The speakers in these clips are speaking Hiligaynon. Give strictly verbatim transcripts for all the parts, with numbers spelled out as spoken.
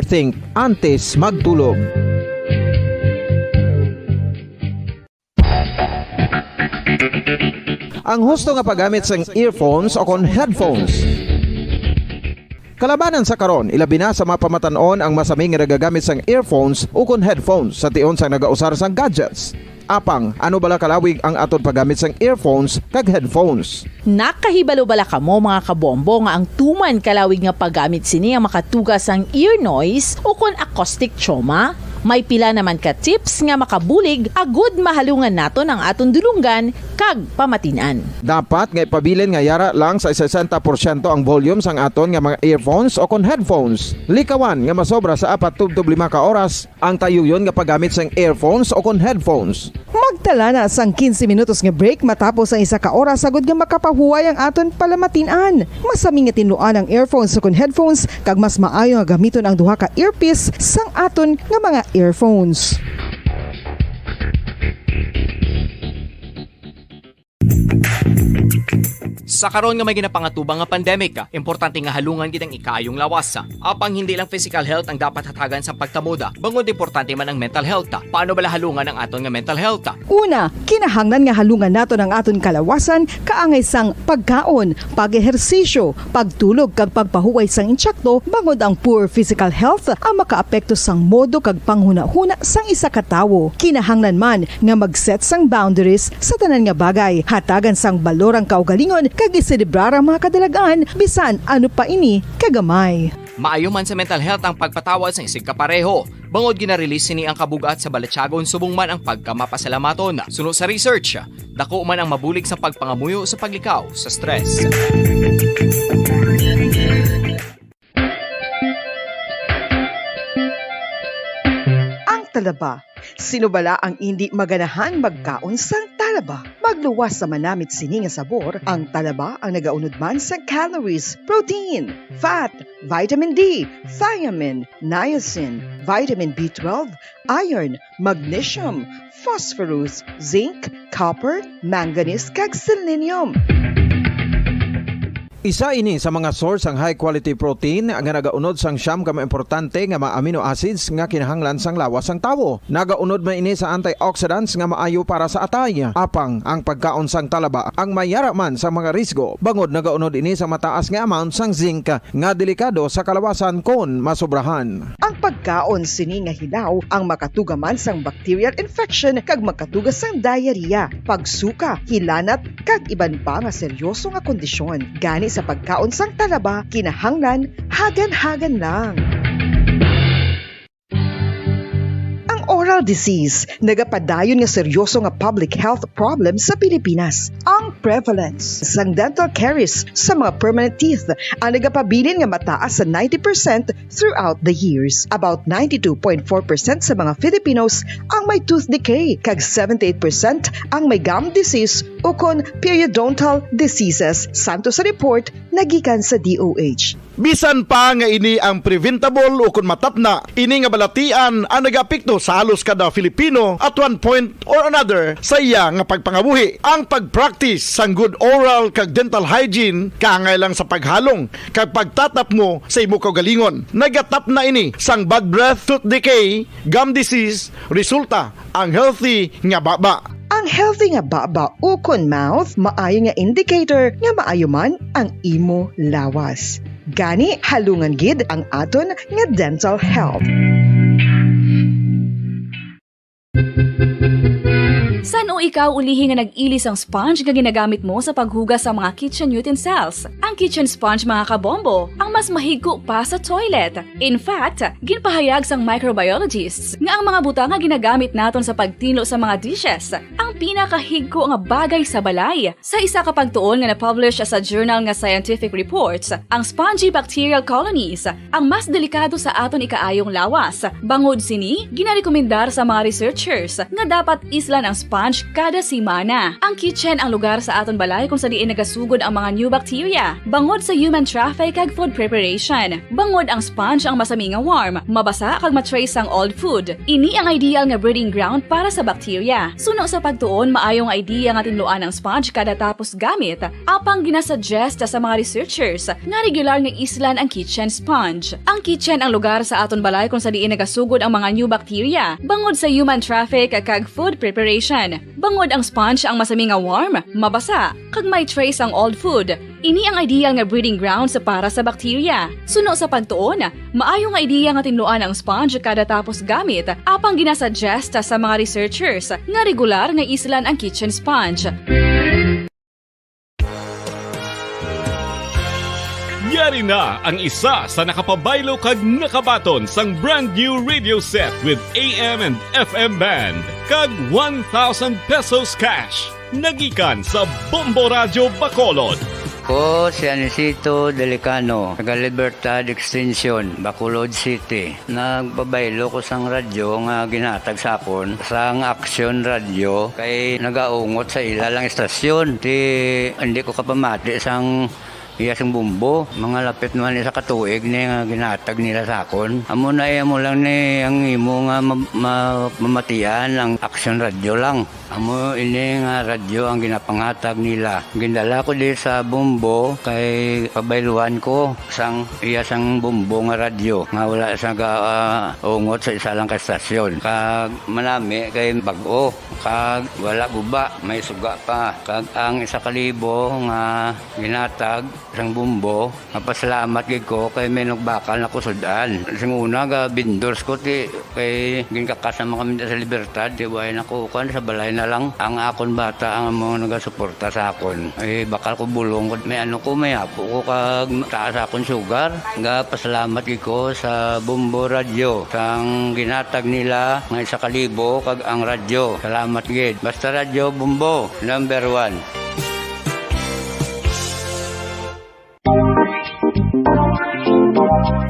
Think antes magtulog. Ang husto nga paggamit sang earphones o kon headphones. Kalabanan sa karon, ilabi na sa mga pamatan-on ang masami nga nagagamit sang earphones o kon headphones sa tion sang nagausar sang gadgets. Apang, ano bala kalawig ang aton paggamit sang earphones kag headphones? Nakahibalo bala kamo, mga kabombo, nga ang tuman kalawig nga paggamit sini ang makatuga sang ear noise o kon acoustic trauma? May pila naman ka tips nga makabulig agud mahalungan naton ang aton dulonggan kag pamatin-an. Dapat nga ipabilin nga yara lang sa sesenta porsyento ang volume sang aton nga mga earphones o kon headphones. Likawan nga masobra sa apat tubtob lima ka oras ang tayuyon nga paggamit sang earphones o kon headphones. Magtala na sang quince minutos nga break matapos ang isa ka oras, agud nga makapahuway ang aton palamatin-an. Masami nga tinluan ang earphones o kon headphones, kag mas maayo nga gamiton ang duha ka earpiece sang aton nga mga earphones. Sa karon nga may ginapangatubang nga pandemic, importante nga halungan gid ang ikaayong lawas. Apang hindi lang physical health ang dapat hatagan sa pagtamod, bangod importante man ang mental health. Paano bala halungan ang aton nga mental health? Una, kinahanglan nga halungan naton ang aton kalawasan kaangay sang pagkaon, pag-ehersisyo, pagtulog kag pagpahuway sang intsakto, bangod ang poor physical health ang makaapekto sang modo kag panghunahuna sang isa ka tawo. Kinahanglan man nga mag-set sang boundaries sa tanan nga bagay, hatagan sang balor ang kaugalingon kag iselebrar ang mga kadalagan, bisan ano pa ini kagamay. Maayo man sa mental health ang pagpatawad sang isigkapareho, bangod gina-release sini ang kabug-at sa balatyagon subong man ang pagkamapasalamaton. Suno sa research, dako man ang mabulig sa pagpangamuyo sa paglikaw sa stress. Ang talaba. Sino bala ang indi maganahan magkaon sang talaba? Magluwas sa manamit sini nga sabor, ang talaba ang nagaunod man sa calories, protein, fat, vitamin D, thiamine, niacin, vitamin B twelve, iron, magnesium, phosphorus, zinc, copper, manganese, kag selenium. Isa ini sa mga source sang high quality protein nga nagaunod sang siyam ka mga importante nga mga amino acids nga kinahanglan sang lawas sang tawo. Nagaunod man ini sa antioxidants nga maayo para sa atay. Apang ang pagkaon sang talaba ang may yara man sa mga risgo, bangod nagaunod ini sa mataas nga amount sang zinc nga delikado sa kalawasan kon masobrahan. Ang pagkaon sini nga hilaw ang makatuga man sang bacterial infection kag makatuga sang diarrhea, pagsuka, hilanat, kag iban pa nga seryoso nga kondisyon. Gani sa pagkaon sang talaba, kinahanglan hagan-hagan lang. Ang oral disease nagapadayon nga seryoso nga public health problem sa Pilipinas. Ang prevalence sang dental caries sa mga permanent teeth ang nagapabilin nga mataas sa ninety percent throughout the years. About ninety-two point four percent sa mga Filipinos ang may tooth decay, kag seventy-eight percent ang may gum disease ukon periodontal diseases, santo sa report nga gikan sa D O H. Bisan pa nga ini ang preventable ukon matapna, ini nga balatian ang nagaapekto sa halos kada Filipino at one point or another sa iya nga pagpangabuhi. Ang pag-practice sang good oral kag dental hygiene kaangay lang sa paghalong kag pagtatapmo sa imo kaugalingon. Nagatapna ini sang bad breath, tooth decay, gum disease, resulta ang healthy nga baba. Ang healthy nga baba ukon mouth maayo nga indicator nga maayo man ang imo lawas. Gani, halungan gid ang aton nga dental health. San-o ikaw ulihi nga nag-ili sang sponge nga ginagamit mo sa paghugas sa mga kitchen utensils? Ang kitchen sponge, mga kabombo, ang mas mahigko pa sa toilet. In fact, ginpahayag sang microbiologists nga ang mga butang nga ginagamit naton sa pagtinlo sa mga dishes ang pinakahigko nga bagay sa balay. Sa isa ka pagtuon nga na-publish sa journal nga Scientific Reports, ang spongy bacterial colonies ang mas delikado sa aton ikaayong lawas. Bangod sini, ginarekomendar sa mga researchers nga dapat islan ang sponge kada semana. Ang kitchen ang lugar sa aton balay kung sa diin nagasugod ang mga new bacteria, bangod sa human traffic kag food preparation. Bangod ang sponge ang masami nga warm, mabasa kag ma-trace ang old food. Ini ang ideal nga breeding ground para sa bacteria. Suno sa pagtuon, maayo nga idea nga tinluan ang sponge kada tapos gamit, apang ginasuggest sa mga researchers nga regular nga islan ang kitchen sponge. Ang kitchen ang lugar sa aton balay kung sa diin nagasugod ang mga new bacteria, bangod sa human traffic kag food preparation. Bangod ang sponge ang masami nga warm, mabasa, kag may trace ang old food. Ini ang ideal nga breeding grounds para sa bacteria. Suno sa pagtuon, maayo nga ideya nga tinluan ang sponge kada tapos gamit, apang ginasuggest sa mga researchers nga regular nga islan ang kitchen sponge. Yari na ang isa sa nakapabaylo kag nakabaton sang brand new radio set with A M and F M band kag one thousand pesos cash. Nagikan sa Bombo Radyo Bacolod. Ko si Anisito Delicano, taga Libertad Extension, Bacolod City. Nagpabaylo ko sang radyo nga ginhatag sa akon sang Action Radio kay nagaungot sa ila lang istasyon. Ti hindi ko kapamati sang iya sang Bombo. Mga lapit naman isa ka tuig ni nga ginhatag nila sa akon. Amo na iya mo lang ni ang imo nga ma- ma- mamatian ang Action Radio lang. Amo ini nga radyo ang ginapanghatag nila. Gindala ko di sa Bombo kay pabayluan ko sang iya sang Bombo nga radyo nga wala sa ga ah, ungot sa isa lang ka estasyon. Kag manami kay bag-o kag wala guba, may suga pa. Kag ang isa ka libo nga ginatag sang Bombo, mapasalamat gid ko kay may nagbakal na ko sud-an. Sing una ga vendors ko ti kay ginkakas naman kami sa Libertad, ti way na ko kuan sa balay na lang. Ang akon bata ang amo nagasuporta sa akon. Ay bakal ko bulong ko may ano ko may apo ko kag taas akon sugar. Ga pasalamat gid ko sa Bombo Radyo sang ginatag nila nga isa ka libo kag ang radyo. Salamat gid. Basta Radyo Bombo, number one.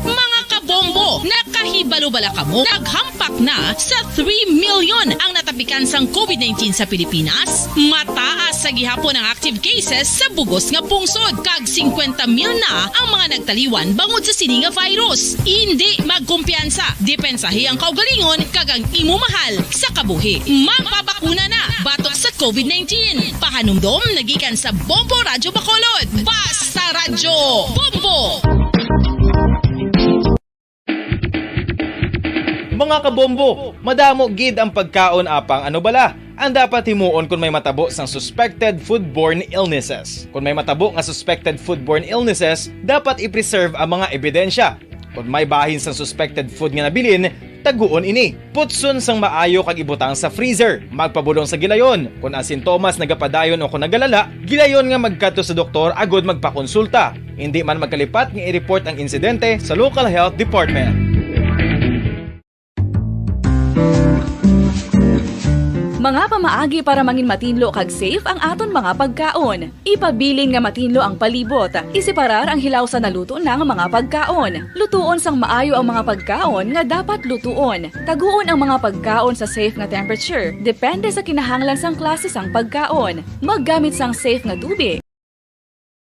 Mga kabombo, nakahibalo bala kamo? Naghampak na sa three million ang natapikan sang COVID nineteen sa Pilipinas. Mataas sa gihapon ang active cases sa bugos nga pungsod, kag singkwenta mil na ang mga nagtaliwan bangod sa sini nga virus. Indi magkumpiyansa, depensahi ang kaugalingon kag ang imo mahal sa kabuhi. Magpabakuna na batok sa COVID nineteen. Pahanumdom nagikan sa Bombo Radyo Bacolod. Basta Radyo Bombo! Mga kabombo, madamo gid ang pagkaon apang ano bala ang dapat himuon kon may matabo sang suspected foodborne illnesses. Kon may matabo nga suspected foodborne illnesses, dapat i-preserve ang mga ebidensya. Kon may bahin sang suspected food nga nabilin, taguon ini. Putson sang maayo kag ibutang sa freezer. Magpabulong sa gilayon. Kon ang sintomas nagapadayon o kon nagalala, gilayon nga magkadto sa doktor agud magpakonsulta. Indi man magkalipat nga i-report ang insidente sa local health department. Mga pamaagi para mangin matinlo kag safe ang aton mga pagkaon. Ipabilin nga matinlo ang palibot. Iseparar ang hilaw sa naluto na nga mga pagkaon. Lutuon sang maayo ang mga pagkaon nga dapat lutuon. Taguon ang mga pagkaon sa safe nga temperature, depende sa kinahanglan sang klase sang pagkaon. Maggamit sang safe nga tubig.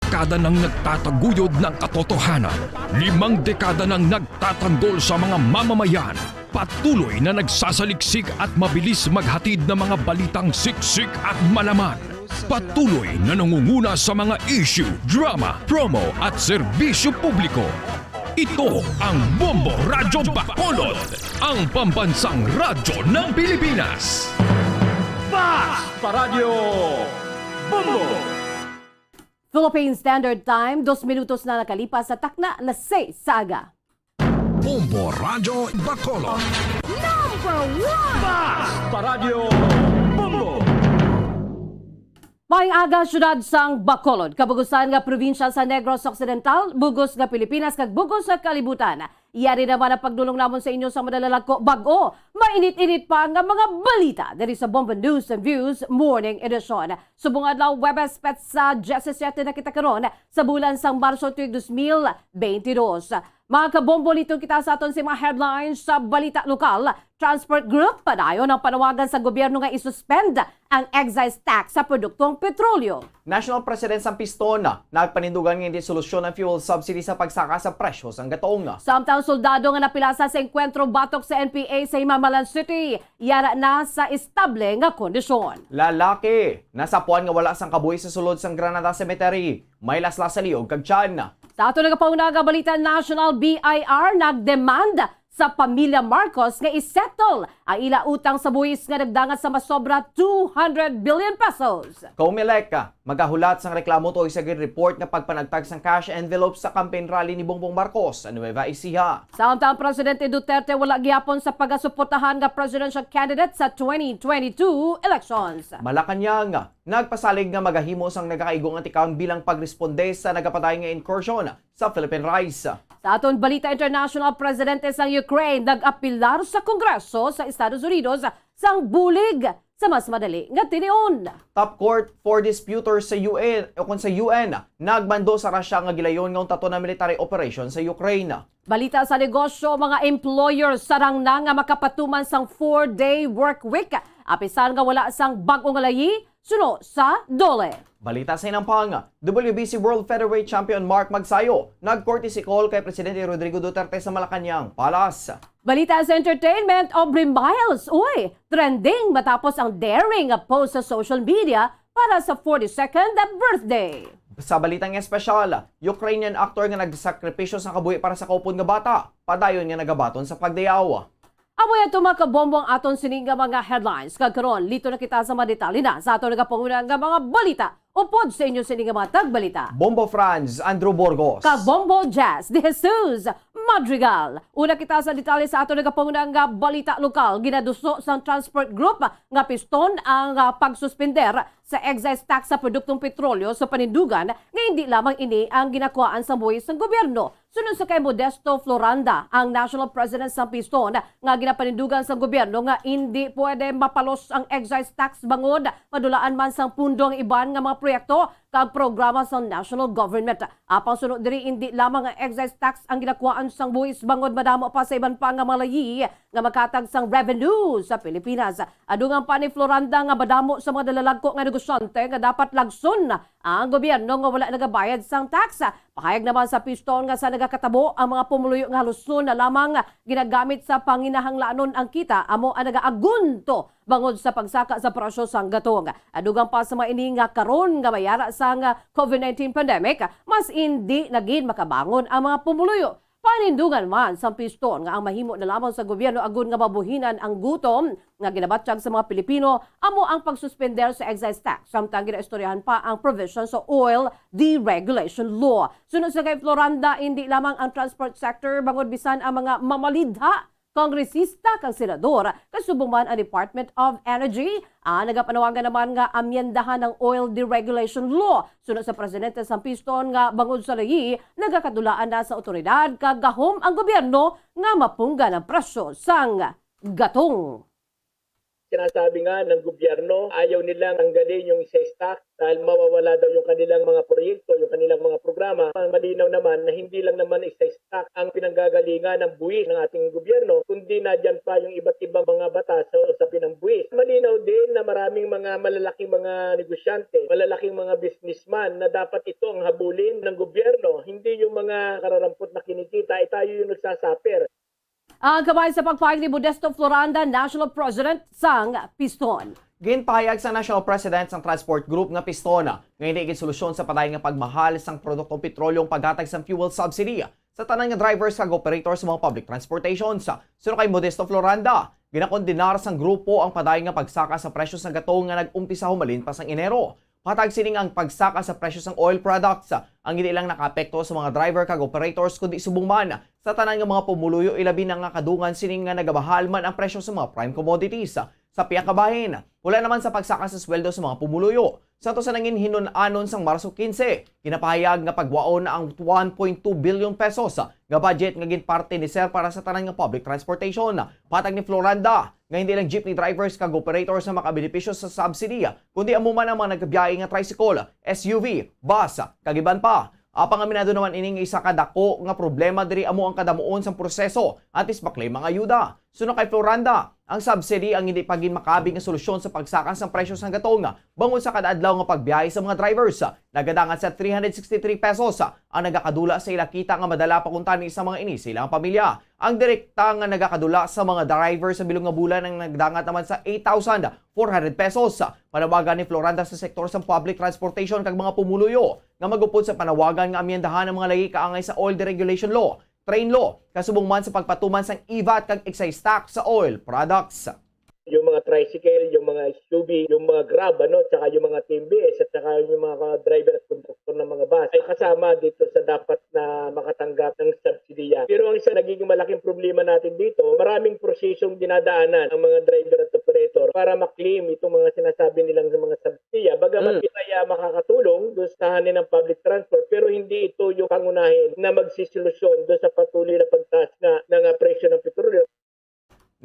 Dekada nang nagtataguyod ng katotohanan. Limang dekada nang nagtatanggol sa mga mamamayan. Patuloy na nagsasaliksik at mabilis maghatid ng mga balitang siksik at malaman. Patuloy na nangunguna sa mga issue, drama, promo at serbisyo publiko. Ito ang Bombo Radyo Bacolod, ang pambansang radyo ng Pilipinas. Basta Radyo Bombo! Philippine Standard Time, dos minutos na nakalipas sa takna na seis sa aga. Bombo Radyo Bacolod. Number one! Basta Radyo Bombo! Maayong aga, syudad sang Bacolod, kabugusan nga probinsya sa Negros Occidental, bugos nga Pilipinas, kag bugos nga kalibutan. Yari naman ang pagdulong namon sa inyo sa madalalagko bag-o, mainit-init pa nga mga balita diri sa Bombo News and Views Morning Edition. Subong adlaw, Huwebes, petsa diyesisiyete na kita karon sa bulan sang Marso tuig dos mil beintidos. Mga kabombo, liton kita sa aton sa mga headlines sa balita lokal. Transport Group padayon ang panawagan sa gobyerno nga isuspend ang excise tax sa produktong petrolyo. National President sang Piston nagpanindugan nga hindi solusyon ang fuel subsidy sa pagsaka sa presyo sang gatong. Samtang soldado nga napilasa sa engkwentro batok sa N P A sa Himamallan City, yara na sa estable nga kondisyon. Lalaki nasapuan nga wala sang kabuhi sa sulod sang Granada Cemetery, may laslas sa liog kag tiyan. Sa aton nagapahuna nga balita, National B I R nag-demand sa pamilya Marcos nga i-settle ang ila utang sa buhis nga nagdangat sa masobra two hundred billion pesos. Comelec magahulat sang reklamo tungod sa gin-report nga pagpanagtag sang cash envelope sa campaign rally ni Bongbong Marcos sa Nueva Ecija. Samtang Presidente Duterte wala gihapon sa pagasuportahan nga presidential candidate sa twenty twenty-two elections. Malacañang nagpasalig nga magahimo sang nagakaigo nga tikang bilang pagresponde sa nagapadayon nga incursion sa Philippine Rice. Sa aton balita international, presidente sang Ukraine nag-apilar sa Kongreso sa Estados Unidos sang bulig sa mas madali nga tinion. Top Court for Disputers sa U N o kon sa U N nagmando sa Russia nga gilayon nga untaton ang military operation sa Ukraine. Balita sa negosyo, mga employer sarang na nga makapatuman sang four-day work week, apisan nga wala sang bag-o nga layi suno sa DOLE. Balita sa hinampang, W B C World Featherweight Champion Mark Magsayo nag-courtesy call kay Presidente Rodrigo Duterte sa Malacañang Palace. Balita sa entertainment, Aubrey Miles, uy, trending matapos ang daring nga post sa social media para sa forty-second birthday. Sa balitang espesyal, Ukrainian actor nga nagsakripisyo sa kabuhi para sa kaupod nga bata, padayon nga nagabaton sa pagdayaw. Amo yan, mga kabombo, ang aton sini nga mga headlines. Kag karon, liton na kita sa mga detalye na sa aton nagapanguna nga mga balita. Upod sa inyo sini nga mga tagbalita, Bombo Franz, Andrew Burgos, kag Bombo Jazz de Jesus Madrigal. Una kita sa detalye sa aton nagapanguna nga balita lokal. Ginaduso sang Transport Group nga Piston ang, ah, pagsuspender sa excise tax sa produktong petrolyo sa panindugan nga hindi lamang ini ang ginakuhaan sang buhis sang gobyerno. Suno sa kay Modesto Floranda, ang national president sang Piston, nga ginapanindugan sang gobyerno nga indi pwede mapalos ang excise tax bangod madulaan man sang pundo ang iban nga mga proyekto kag programa sang national government. Apang suno diri, indi lamang ang excise tax ang ginakuhaan sang buhis bangod madamo pa sa iban pa nga mga layi nga maghatag sang revenue sa Pilipinas. Adugang pa ni Floranda nga madamo sa mga nalalagko nga negosyante nga dapat lagson ang gobyerno nga wala nagabayad sang tax. Pahayag naman sa Piston nga sa nagakatabo ang mga pumuluyo nga haluson na lamang ginagamit sa panginahanglanon ang kita amo ang nagaagunto bangod sa pagsaka sa presyo sang gatong. Adugang pa sa mga ini nga karon nga may ara sang COVID nineteen pandemic, mas indi na gid makabangon ang mga pumuluyo. Panindugan man sang Piston nga ang mahimo na lamang sa gobyerno agud nga mabuhinan ang gutom nga ginabatyag sa mga Pilipino amo ang pagsuspender sa excise tax, samtang ginaistoryahan pa ang provision sa Oil Deregulation Law. Suno sa kay Floranda, indi lamang ang transport sector, bangod bisan ang mga mamalidha, kongresista kag senador, kasubong man ang Department of Energy, ang nagapanawagan naman nga amyendahan ang Oil Deregulation Law. Suno sa presidente sang Piston nga bangod sa layi, nagakadulaan na sa awtoridad kag gahom ang gobyerno nga mapunggan ang presyo sang gatong. Sinasabi nga ng gobyerno, ayaw nilang tanggalin yung excise tax dahil mawawala daw yung kanilang mga proyekto, yung kanilang mga programa. Ang malinaw naman na hindi lang naman excise tax ang pinanggagalingan ng buwis ng ating gobyerno, kundi nadyan pa yung iba't ibang mga batas sa usapin ng buwis. Malinaw din na maraming mga malalaking mga negosyante, malalaking mga businessman na dapat ito ang habulin ng gobyerno, hindi yung mga kararampot na kinikita, eh, tayo yung nagsasuffer. Ang kamay sa pagpahayag ni Modesto Floranda, National President sang Piston. Ginpahayag sa National President sang Transport Group nga Piston nga hindi gid solusyon sa padayon nga pagmahal sang produktong petrolyo ang paghatag sang fuel subsidy sa tanan nga drivers kag operators sa mga public transportations. Suno kay Modesto Floranda, ginakondenar sang grupo ang padayon nga pagsaka sa presyo sang gatong nga nag-umpisa humalin pa sang Enero. Patag sining ang pagsaka sa presyo sang oil products ang hindi lang nakaapekto sa mga driver kag operators, kundi subong man sa tanan nga mga pumuluyo, ilabi na nga kadungan sining nga nagamahal man ang presyo sa mga prime commodities. Sa pihak nga bahin, wala naman sa pagsaka sa sweldo sa mga pumuluyo. Sa to sa nangin hinun-anon sang Marso quince, ginapahayag nga pagwaon na ang one point two billion pesos nga budget nga ginparte ni Sir para sa tanan nga public transportation. Patag ni Floranda nga hindi lang jeepney drivers kag operators ang makabenepisyo sa subsidy, kundi amo man ang mga nagbiyahe nga tricycle, S U V, bus, kag iban pa. Apang aminado naman ini nga isa ka dako nga problema diri amo ang kadamuon sang proseso antes maklaim ang ayuda. Suno kay Floranda, ang subsidy ang hindi pa gid makabi nga solusyon sa pagsaka sang presyo sang gatong bangod sa kada adlaw nga pagbiyahe sa mga drivers. Nagadangat sa three hundred sixty-three pesos ang nagakadula sa ila kita nga madala pa kuntani sa mga ini sa ilang pamilya. Ang direkta nga nagakadula sa mga driver sa bilog nga bulan ang nagdangat naman sa eight thousand four hundred pesos. Panawagan ni Floranda sa sektor sa public transportation kag mga pumuluyo nga magupod sa panawagan nga amyendahan ang mga lagi kaangay sa oil deregulation law, train law, kasubong man sa pagpatuman sang E V A T kag excise tax sa oil products. Yung mga tricycle, yung mga S U V, yung mga Grab, ano, tsaka yung mga T M B S, at saka yung mga driver at konduktor ng mga bus ay kasama dito sa dapat na makatanggap ng subsidiya. Pero ang isa nagiging malaking problema natin dito, maraming prosesong dinadaanan ang mga driver at operator para maklaim itong mga sinasabi nilang mga subsidiya. Bagamat Mm. ito ay, ah, makakatulong doon sa hanin ng public transport, pero hindi ito yung pangunahin na magsisolusyon doon sa patuloy na pagtaas nga ng, ah, presyo ng petrolyo.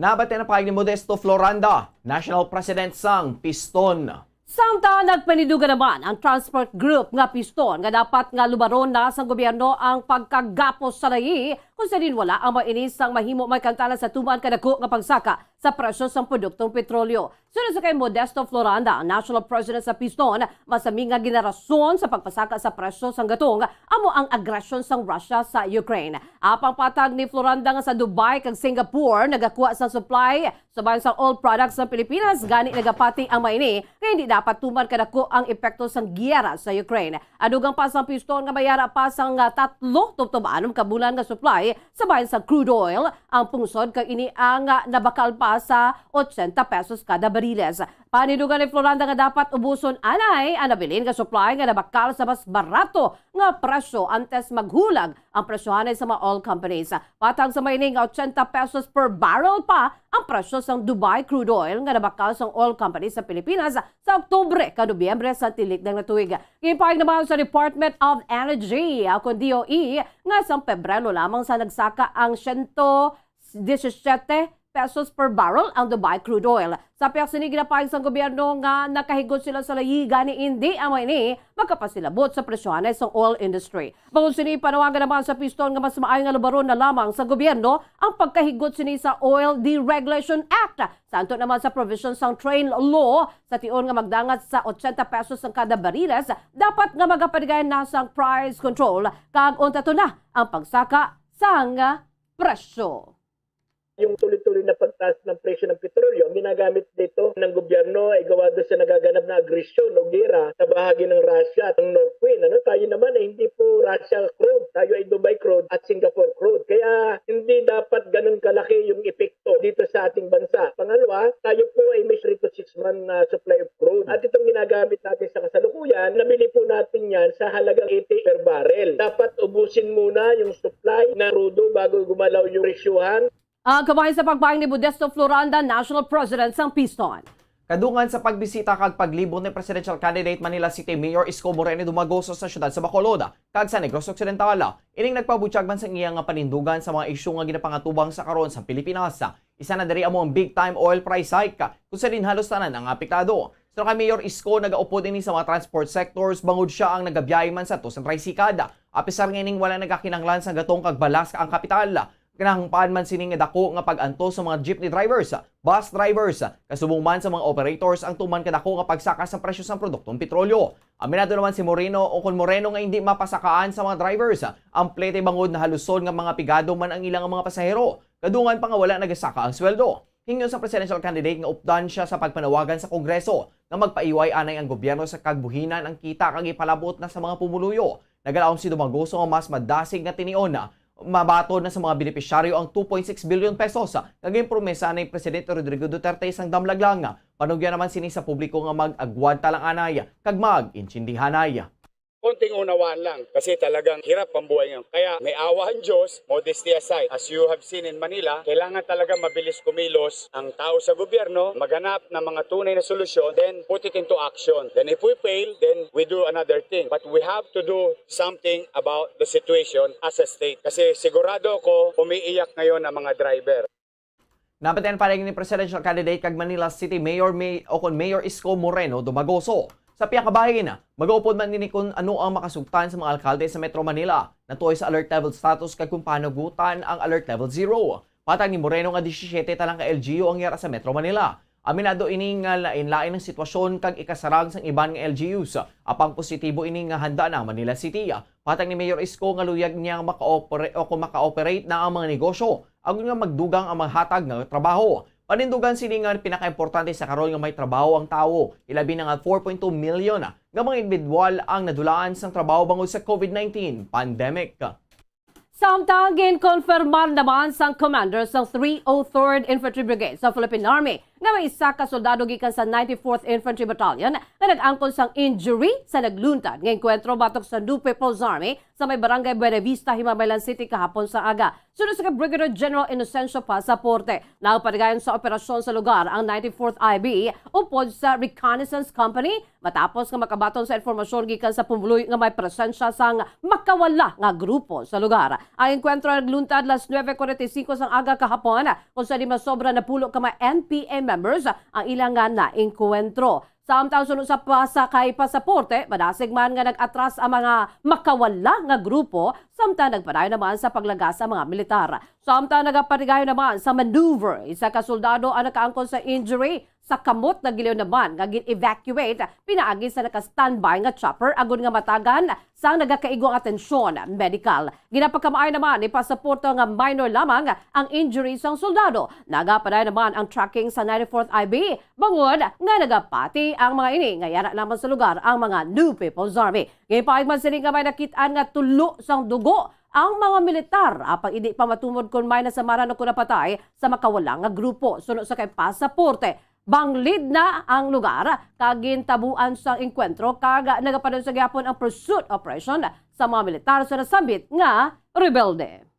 Nabati na pahayag ni Modesto Floranda, National President sang Piston. Samtang nagpanindugan naman ang transport group nga Piston nga dapat nga lubaron na sang gobyerno ang pagkagapos sa layi kung sa din wala ang mga ini sang mahimo may kantana sa tuman kadako nga pagsaka sa presyo sang produktong petrolyo. Suno sa kay Modesto Floranda, ang National President sa Piston, masami nga ginarason sa pagpasaka sa presyo sang gatong amo ang agresyon sang Russia sa Ukraine. Apang patag ni Floranda nga sa Dubai kag Singapore nagakuha sang supply sa bayan sang oil products sa Pilipinas, gani nagapati ang mga ini nga hindi dapat tuman kadako ang epekto sang giyera sa Ukraine. Adugang pa sang Piston nga may ara pa sang, ah, tatlo tubtob anom ka bulan nga supply sa bayan sa crude oil ang pungsod, kag ini ang, ah, nabakal pa sa ochenta pesos kada bariles. Panidugan ni Floranda nga dapat ubuson anay ang nabilin nga supply nga nabakal sa mas barato nga presyo antes maghulag ang presyohanay sa mga oil companies. Patag sa may ini nga ochenta pesos per barrel pa ang presyo sang Dubai crude oil nga nabakal sang oil companies sa Pilipinas sa Oktubre kag Nobyembre sa tinik-, nga tuig. Ginpahayag naman sa Department of Energy, ah, kon D O E, nga sang Pebrero lamang sa nagsaka ang siyento disisiete pesos per barrel ang Dubai crude oil. Sa pihak sini, ginapahayag sang gobyerno nga nakahigot sila sa layi, gani indi amo ini makapasilabot sa presyohanay sang oil industry. Bangod sini, panawagan naman sa Piston nga mas maayo nga lubaron na lamang sa gobyerno ang pagkahigot sini sa Oil Deregulation Act. Sa anto naman sa provision sang train law, sa tion nga magdangat sa ochenta pesos ang kada bariles, dapat nga magapadigay na sang price control kag unta to na ang pagsaka sang presyo. Yung tuloy-tuloy na pagtaas ng presyo ng petrolyo, ang ginagamit dito ng gobyerno ay gawa doon sa nagaganap na agresyon o gera sa bahagi ng Russia at ng North Korea. Ano, tayo naman ay hindi po Russia crude, tayo ay Dubai crude at Singapore crude. Kaya hindi dapat ganun kalaki yung epekto dito sa ating bansa. Pangalawa, tayo po ay may three to six month na supply of crude. At itong ginagamit natin sa kasalukuyan, nabili po natin yan sa halagang eighty per barrel. Dapat ubusin muna yung supply ng crudo bago gumalaw yung presyuhan. Ang kabahin sa pagpahayag ni Modesto Floranda, National President sang Piston. Kadungan sa pagbisita kag paglibot ni presidential candidate Manila City Mayor Isko Moreno Dumagoso sa siyudad sa Bacolod kag sa Negros Occidental, ining nagpabutyag man sang iya nga panindugan sa mga isyu nga ginapangatubang sa karon sa Pilipinas. Isa na diri amo ang big time oil price hike, kung sa din halos tanan ang apektado. Suno kay Mayor Isko, nagaupod ini sa mga transport sectors bangod siya ang nagabiyahe man sa to sa tricycad. Apisar nga ining wala nagakinahanglan sa gatong kag balas ang kapital, kinahangpan man sini nga dako nga pag-antos sa mga jeepney drivers, bus drivers, kasubong man sa mga operators ang tuman kadako nga pagsaka sa presyo sang produktong petrolyo. Aminado naman si Moreno o kon Moreno nga hindi mapasakaan sa mga drivers ang plete bangod nahaluson nga mga pigado man ang ilang mga pasahero, kadungan pa nga wala nagasaka ang sweldo. Hingyo sa presidential candidate nga updan siya sa pagpanawagan sa Kongreso nga magpaiway anay ang gobyerno sa kagbuhinan ang kita kag ipalabot na sa mga pumuluyo. Nagalaom si Dumagoso nga mas madasig nga tinion na mabaton na sa mga benepisyaryo ang two point six billion pesos nga ginpromesa ni Presidente Rodrigo Duterte sang damlag lang. Panugyan naman sini sa publiko nga mag-agwanta lang anay kag mag-intindihanay. Konting unawaan lang kasi talagang hirap ang buhay ngayon. Kaya may awa ang Diyos, modesty aside. As you have seen in Manila, kailangan talaga mabilis kumilos ang tao sa gobyerno, maghanap ng mga tunay na solusyon, then put it into action. Then if we fail, then we do another thing. But we have to do something about the situation as a state. Kasi sigurado ako, umiiyak ngayon ang mga driver. Nabatian pa ni presidential candidate kag Manila City Mayor May, o kon Mayor Isko Moreno Dumagoso. Sa pihak nga bahin, magaupod man ini kon ano ang makasugtan sa mga alkalde sa Metro Manila na tuoy sa alert level status kag kung panugutan ang alert level zero. Patag ni Moreno nga disisyete talang ka L G U ang yara sa Metro Manila. Aminado ini nga lain-lain ang sitwasyon kag ikasarang sang iban nga L G Us. Apang positibo ini nga handa na ang Manila City. Patag ni Mayor Isko nga luyag niya nga maka-opera-, o kung maka-operate na ang mga negosyo, agod nga magdugang ang mga hatag nga trabaho. Panindugan sini nga pinakaimportante sa karon nga may trabaho ang tawo, ilabi na nga four point two million nga mga individual ang nadulaan sang trabaho bangod sa COVID nineteen pandemic. Samtang ginkonfirmar naman sang commander sang three oh third Infantry Brigade sa Philippine Army nga may isa ka soldado gikan sa ninety-fourth Infantry Battalion nga nag-angkon sang injury sa nagluntad nga engkwentro batok sa New People's Army sa may Barangay Buenavista, Himamaylan City kahapon sa aga. Suno sa kay Brigadier General Inocencio Pasaporte, nagpatigayon sa operasyon sa lugar ang ninety-fourth I B upod sa Reconnaissance Company matapos nga makabaton sa impormasyon gikan sa pumuluyo nga may presensya sang makawala nga grupo sa lugar. Ang engkwentro nagluntad las nuebe cuarenta y cinco sang aga kahapon, kung sa di masobra napulo ka mga N P A members ang ilang nga naengkwentro. Samtang suno sa pasa kay Pasaporte, madasig man nga nag-atras ang mga makawala nga grupo, samtang nagpadayon naman sa paglagas ang mga militar. Samtang nagapatigayon naman sa maneuver, isa ka soldado ang nakaangkon sa injury sa kamot nga gilayon naman nga gin-evacuate pinaagi sa naka-standby nga chopper agod nga matagan sang nagakaigo ang atensyon medikal. Ginapakamaayo naman ni Pasaporte nga minor lamang ang injury sang soldado. Nagapadayon naman ang tracking sa ninety-fourth I B, bangod nga nagapati ang mga ini nga yara lamang sa lugar ang mga New People's Army. Ginpahayag man sini nga may nakit-an nga tulo sang dugo ang mga militar, apang indi pa matumod kon may nasamaran o kon napatay sa makawala nga grupo. Suno sa kay Pasaporte, banglid na ang lugar kag gintabuan sang engkwentro kag nagapadayon sa gihapon ang pursuit operation sa mga militar sa nasambit nga rebelde.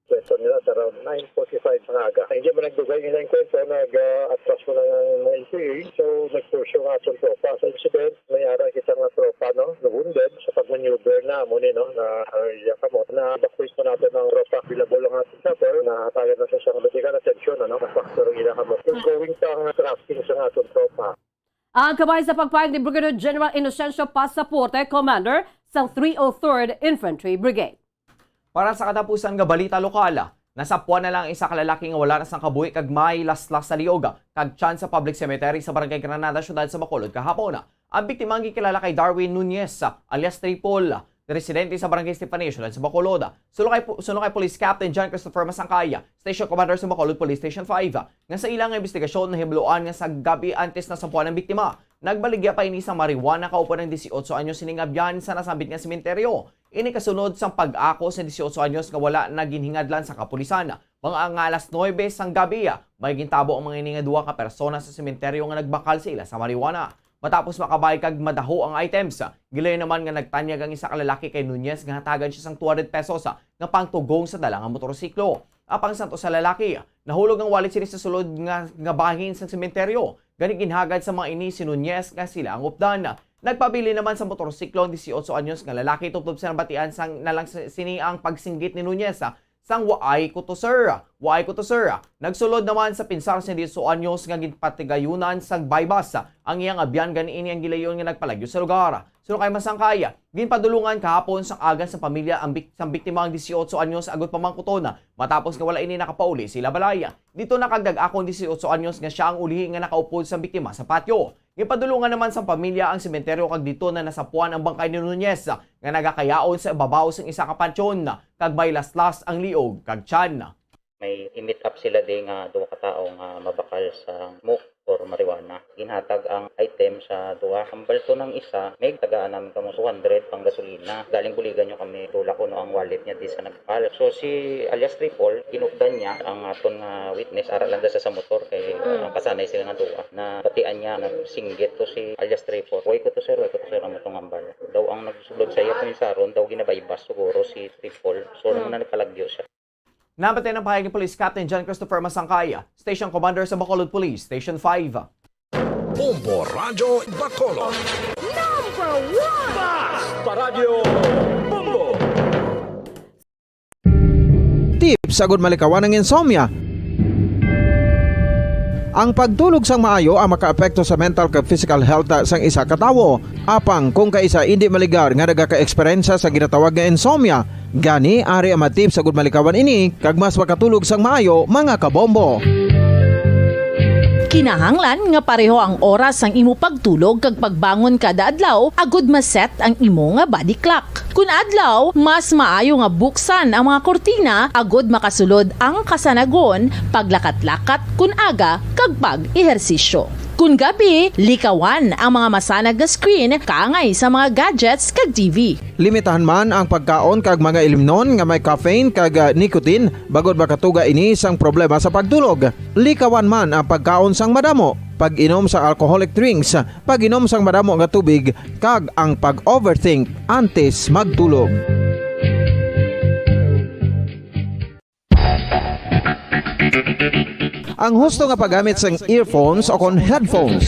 Kwento nila sa around nine forty-five nga aga. Hindi man nagdugay nga engkwentro, nag-atras mo na ang mga N P A. So, nag-pursue nga atong tropa. Sa incident, may ara kita nga tropa, no, na-wounded sa pag-maneuver na mo ni, no, na area kamo. Na-evacuate mo natin ang tropa. Available ang ating chopper. Nahatagan na sa isang medical attention, ano, na factor ang ila kamo. Ongoing pa ang tracking sa atong tropa. Ang kabay sa pagpahayag ni Brigadier General Inocencio Pasaporte, commander sang three oh third Infantry Brigade. Para sa katapusan nga balita lokal, nasapuan na lang ang isa ka lalaki nga wala na sang kabuhi kag may laslas sa liog kag tiyan sa public cemetery sa Barangay Granada, siyudad sa Bacolod kahapon. Ang biktima ang gikilala kay Darwin Nunez, alias Tripol, residente sa Barangay Estefanio, siyudad sa Bacolod. Suno kay, suno kay Police Captain John Christopher Masangkay, Station Commander sa Bacolod Police Station five, nga sa ilang investigasyon, nahibaloan nga sa gab-i antes nasapuan ang biktima, nagbaligya pa ini sa marijuana kaupod ang dieciocho anyos sining abyan sa nasambit nga sementeryo. Ini kasunod sang pag-ako sa dieciocho anyos nga wala na ginhingadlan sa kapulisan. Mga nga alas nuebe sang gabi, may gintabo ang mga ini nga duha ka persona sa sementeryo nga nagbakal sa ila sa marijuana. Matapos makabay kag madaho ang items, gilayon naman nga nagtanyag ang isa ka lalaki kay Nunez nga hatagan siya sang two hundred pesos nga pangtugong sa dala nga motorsiklo. Apang sa to sa lalaki, nahulog ang wallet sini sa sulod nga, nga bahin sang sementeryo. Gani ginhagad sa mga ini si Nunez nga sila ang updan. Nagpabilin naman sa motorsiklo ang dieciocho anyos nga lalaki tubtob sa nabatian sang na lang sa, sini ang pagsinggit ni Nunez, ah, sang "Waay ko to, sir. Waay ko to, sir." Nagsulod naman sa pinsar sang dieciocho anyos nga ginpatigayunan sang baybas ang iyang abyan, gani ini ang gilayon nga nagpalagyo sa lugar. Suno kay Masangkay, ginpadulungan kahapon sang agan sang pamilya ang bik-, sang biktima ang dieciocho anyos agod pamangkuton matapos nga wala ini nakapauli sa ila balay. Dito na kag nag-ako ang dieciocho anyos nga siya ang ulihi nga nakaupod sang biktima sa patio. Ginpadulungan naman sang pamilya ang sementeryo kag dito na nasapuan ang bangkay ni Nunez nga nagakayaon sa ibabaw sang isa ka pansyon kag may laslas ang liog kag tiyan. May i-meet up sila di nga duha ka tawo nga mabakal sa smoke or marijuana. Ginhatag ang item sa duha. Hambal to ng isa, may tagaan namin kamo two hundred pang gasolina. Galing buligan nyo kami, tulak ko no ang wallet niya di sa nagpal. So si alias Triple, inupdan niya ang aton nga witness, ara lang da sa, sa motor kay, uh, ang kasanay sila nga duha. Nabatian niya, nagsinggit to si alias Triple. "Way ko to, sir, way ko to, sir," ang atong hambal. Daw ang nagsulod sa iya, pinsaron, daw ginabaybas siguro si Triple. So, hmm, na nagpalagyo siya. Nabatian ang pahayag ni Police Captain John Christopher Masangkay, Station Commander sa Bacolod Police Station five. Bombo Radyo Bacolod. Number one! Basta Radyo Bombo! Tips agud malikawan ang insomnia. Ang pagtulog sang maayo ang makaapekto sa mental kag physical health sang isa ka tawo. Apang kung kaisa indi maligar nga nagakaeksperyensya sa ginatawag nga insomnia, gani ari ang mga tips agud malikawan ini kag mas makatulog sang maayo, mga kabombo. Kinahanglan nga pareho ang oras sang imo pagtulog kag pagbangon kada adlaw agud ma-set ang imo nga body clock. Kun adlaw, mas maayo nga buksan ang mga kurtina agud makasulod ang kasanagon, paglakat-lakat kun aga, kag pag-ehersisyo. Kun gabi, likawan ang mga masanag nga screen kaangay sa mga gadgets kag T V. Limitahan man ang pagkaon kag mga ilimnon nga may caffeine kag, ah, nicotine, bangod makatuga ini sang problema sa pagtulog. Likawan man ang pagkaon sang madamo, pag-inom sa alcoholic drinks, pag-inom sang madamo nga tubig, kag ang pag-overthink antes magtulog. Ang husto nga paggamit sang earphones o kon headphones.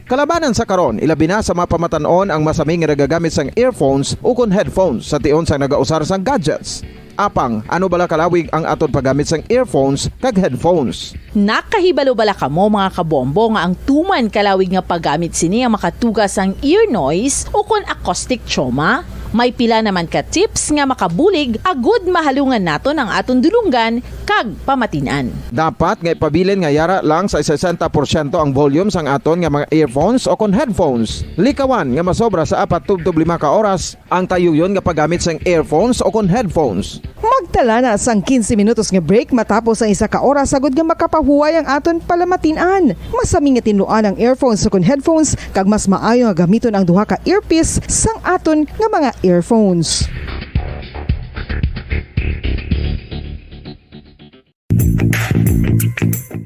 Kalabanan sa karon, ilabi na sa mga pamatan-on ang masami nga nagagamit sang earphones o kon headphones sa tion sang nagausar sang gadgets. Apang, ano bala kalawig ang aton paggamit sang earphones kag headphones? Nakahibalo bala kamo, mga kabombo, nga ang tuman kalawig nga paggamit sini ang makatuga sang ear noise o kon acoustic trauma? May pila naman ka tips nga makabulig agud mahalungan naton ang aton dulonggan kag pamatin-an. Dapat nga ipabilin nga yara lang sa sesenta porsyento ang volume sang aton nga mga earphones o kon headphones. Likawan nga masobra sa apat tubtob lima ka oras ang tayuyon nga paggamit sang earphones o kon headphones. Magtala na sang quince minutos nga break matapos ang isa ka oras, agud nga makapahuway ang aton palamatin-an. Masami nga tinluan ang earphones o kon headphones, kag mas maayo nga gamiton ang duha ka earpiece sang aton nga mga earphones.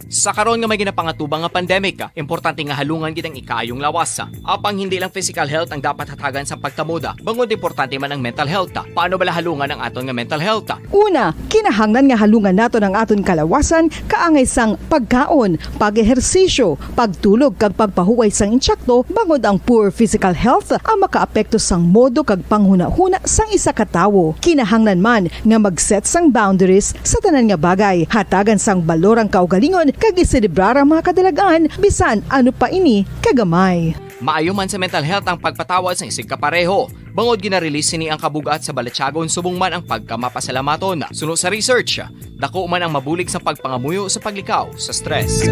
Sa karon nga may ginapangatubang nga pandemic, importante nga halungan gid ang ikaayong lawas. Apang hindi lang physical health ang dapat hatagan sa pagtamod, bangod importante man ang mental health. Paano bala halungan ang aton nga mental health? Una, kinahanglan nga halungan naton ang aton kalawasan kaangay sang pagkaon, pag-ehersisyo, pagtulog kag pagpahuway sang intsakto, bangod ang poor physical health ang makaapekto sang modo kag panghunahuna sang isa ka tawo. Kinahanglan man nga mag-set sang boundaries sa tanan nga bagay. Hatagan sang balor ang kaugalingon kag iselebrar ang mga kadalagan, bisan ano pa ini kagamay. Maayo man sa mental health ang pagpatawad sang isigkapareho, bangod gina-release sini ang kabug-at sa balatyagon subong man ang pagkamapasalamaton. Suno sa research, dako man ang mabulig sa pagpangamuyo sa paglikaw sa stress.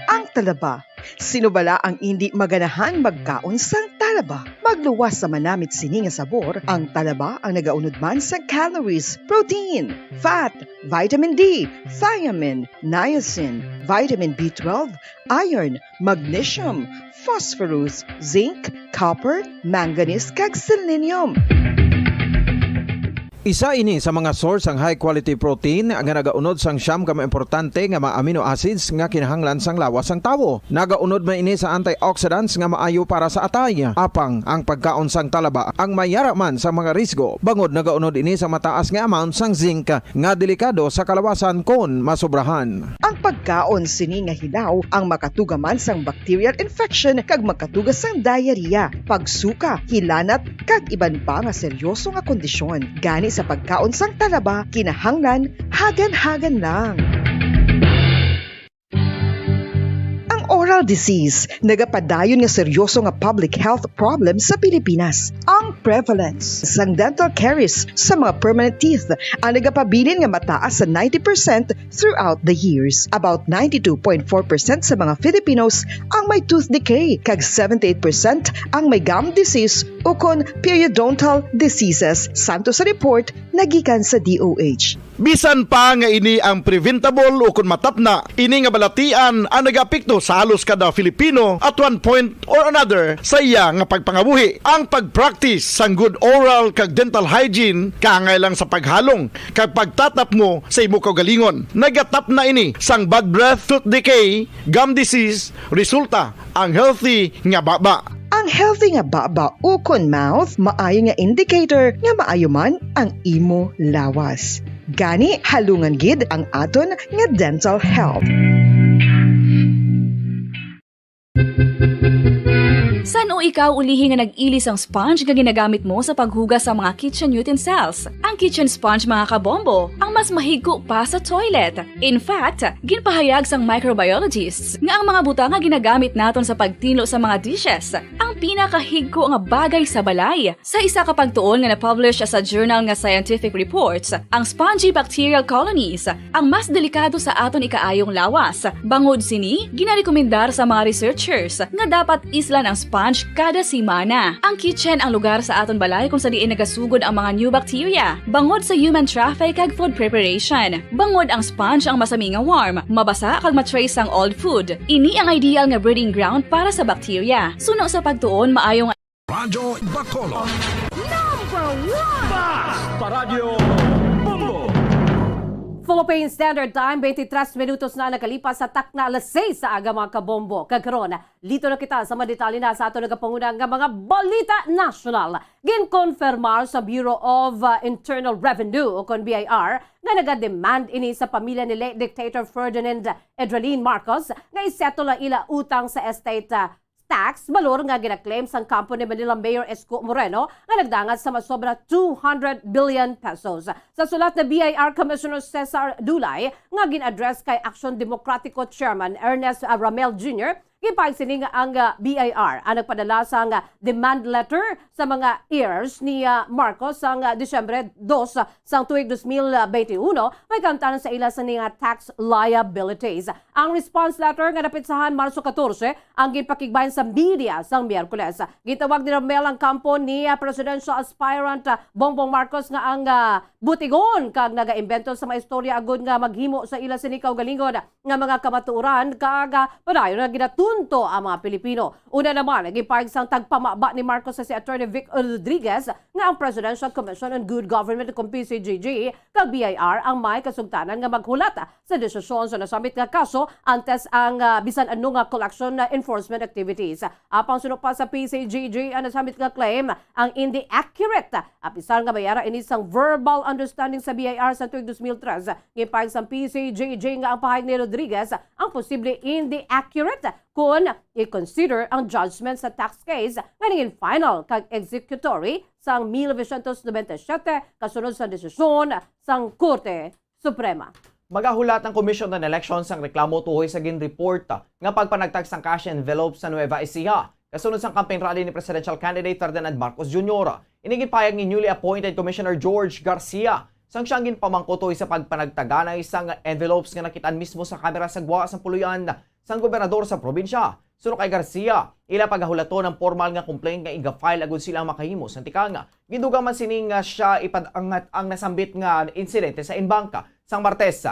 Ang talaba. Sino bala ang indi maganahan magkaon sang talaba? Magluwas sa manamit sini nga sabor, ang talaba ang nagaunod man sa calories, protein, fat, vitamin D, thiamine, niacin, vitamin B twelve, iron, magnesium, phosphorus, zinc, copper, manganese, kag selenium. Isa ini sa mga source sang high quality protein nga nagaunod sang siyam ka mga importante nga mga amino acids nga kinahanglan sang lawas sang tawo. Nagaunod man ini sa antioxidants nga maayo para sa atay. Apang ang pagkaon sang talaba ang may yara man sa mga risgo, bangod nagaunod ini sa mataas nga amount sang zinc nga delikado sa kalawasan kon masobrahan. Ang pagkaon sini nga hilaw ang makatuga man sang bacterial infection kag makatuga sang diarrhea, pagsuka, hilanat, kag iban pa nga seryoso nga kondisyon. Gani sa pagkaon sang talaba, kinahanglan hagan-hagan lang. Ang oral disease nagapadayon nga seryoso nga public health problem sa Pilipinas. Ang prevalence sang dental caries sa mga permanent teeth ang nagapabilin nga mataas sa ninety percent throughout the years. About ninety-two point four percent sa mga Filipinos ang may tooth decay, kag seventy-eight percent ang may gum disease ukon periodontal diseases, santo sa report nga gikan sa D O H. Bisan pa nga ini ang preventable ukon matapna, ini nga balatian ang nagaapekto sa halos kada Filipino at one point or another sa iya nga pagpangabuhi. Ang pag-practice sang good oral kag dental hygiene kaangay lang sa paghalong kag pagtatapmo sa imo kaugalingon. Nagatapna ini sang bad breath, tooth decay, gum disease, resulta ang healthy nga baba. Ang healthy nga baba ukon mouth maayo nga indicator nga maayo man ang imo lawas. Gani, halungan gid ang aton nga dental health. San Kung ikaw ulihi nga nag-ili sang sponge nga ginagamit mo sa paghugas sa mga kitchen utensils, ang kitchen sponge, mga kabombo, ang mas mahigko pa sa toilet. In fact, ginpahayag sang microbiologists nga ang mga butang nga ginagamit naton sa pagtinlo sa mga dishes ang pinakahigko nga bagay sa balay. Sa isa ka pagtuon nga na-publish sa journal nga Scientific Reports, ang spongy bacterial colonies ang mas delikado sa aton ikaayong lawas. Bangod sini, ginarekomendar sa mga researchers nga dapat islan ang sponge kada semana. Ang kitchen ang lugar sa aton balay kung sa diin nagasugod ang mga new bacteria, bangod sa human traffic kag food preparation. Bangod ang sponge ang masami nga warm, mabasa kag ma-trace ang old food. Ini ang ideal nga breeding ground para sa bacteria. Suno sa pagtuon, maayo nga Radyo Bacolod. Number one! Basta Radyo Bombo! Philippine Standard Time, twenty-three minutos na nakalipas sa takna alas sais sa aga, mga kabombo. Kag karon, lito na kita sa mga detalye na sa aton nagapanguna nga mga balita nasyonal. Ginkonfirmar sa Bureau of, uh, Internal Revenue o kon B I R nga nagademand ini sa pamilya ni late dictator Ferdinand Edralin Marcos nga isettle ang ila utang sa estate, uh, tax balor nga gina-claim sang kampo ni Manila Mayor Isko Moreno nga nagdangat sa masobra two hundred billion pesos. Sa sulat ni B I R Commissioner Cesar Dulay nga gin-address kay Aksyon Demokratiko Chairman Ernest, ah, Ramel Junior, gipahayag sini nga ang, ah, B I R ang nagpadala sang, ah, demand letter sa mga heirs ni, ah, Marcos sang, ah, Disyembre dos, ah, sang tuig dos mil benti uno, may kaangtanan sa ila sini nga tax liabilities. Ang response letter nga napetsahan Marso katorse ang ginpakigbayan sa media sang Miyerkules. Gitawag ni Ramel ang kampo ni, ah, presidential aspirant, ah, Bongbong Marcos nga ang, ah, butigon kag nagaimbento sa mga istorya agud nga maghimo sa ila sini kaugalingon nga mga kamatuoran kag, ah, padayon nga ginatunto ang mga Pilipino. Una naman, gipahayag sang tagpamaba ni Marcos sa si Attorney Vic Rodriguez nga ang Presidential Commission on Good Government o kon P C G G kag B I R ang may kasugtanan nga maghulat sa desisyon sa nasambit nga kaso antes ang, ah, bisan ano nga collection, ah, enforcement activities. Apang suno pa sa P C G G ang nasambit nga claim ang indi accurate, apisar nga may ara ini sang verbal understanding sa B I R sa tuig dos mil tres. Gipahayag sang P C G G nga ang pahayag ni Rodriguez ang posible indi accurate kon i-consider ang judgment sa tax case nga naging final kag executory sang mil novecientos nobenta y siyete kasunod sa desisyon sang Korte Suprema. Magahulat ang Commission on Elections sang reklamo tuhoy sa ginreport nga pagpanagtag sang cash envelope sa Nueva Ecija kasunod sang campaign rally ni presidential candidate Ferdinand Marcos Junior. Ini ginpahayag ni newly appointed Commissioner George Garcia sang siya ang ginpamangkot tuhoy sa pagpanagtaganay sang envelopes nga nakit-an mismo sa kamera sa gwa sang puloy-an sang gobernador sa probinsya. Suno kay Garcia, ila pagahulaton ang pormal nga complaint nga iga-file agud sila ang makahimo sang tikang. Gidugang man sini nga siya ipadangat ang nasambit nga insidente sa Inbank sang Martes.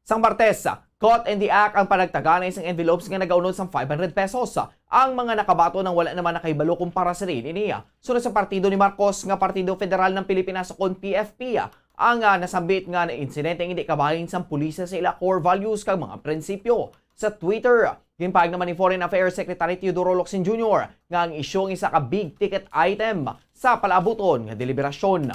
Sang Martes, caught in the act ang panagtaganay sang envelopes nga nagaunod sang five hundred pesos. Ang mga nakabaton ang wala naman nakahibalo kung para sa diin ini. Suno sa partido ni Marcos nga Partido Federal ng Pilipinas o kon P F P, ang, ah, nasambit nga insidente hindi kabahin sang pulisya sa ila core values kag mga prinsipyo. Sa Twitter, ginpahayag naman ni Foreign Affairs Secretary Teodoro Locsin Junior nga ang isyu ang isa ka big ticket item sa palaabuton nga deliberasyon.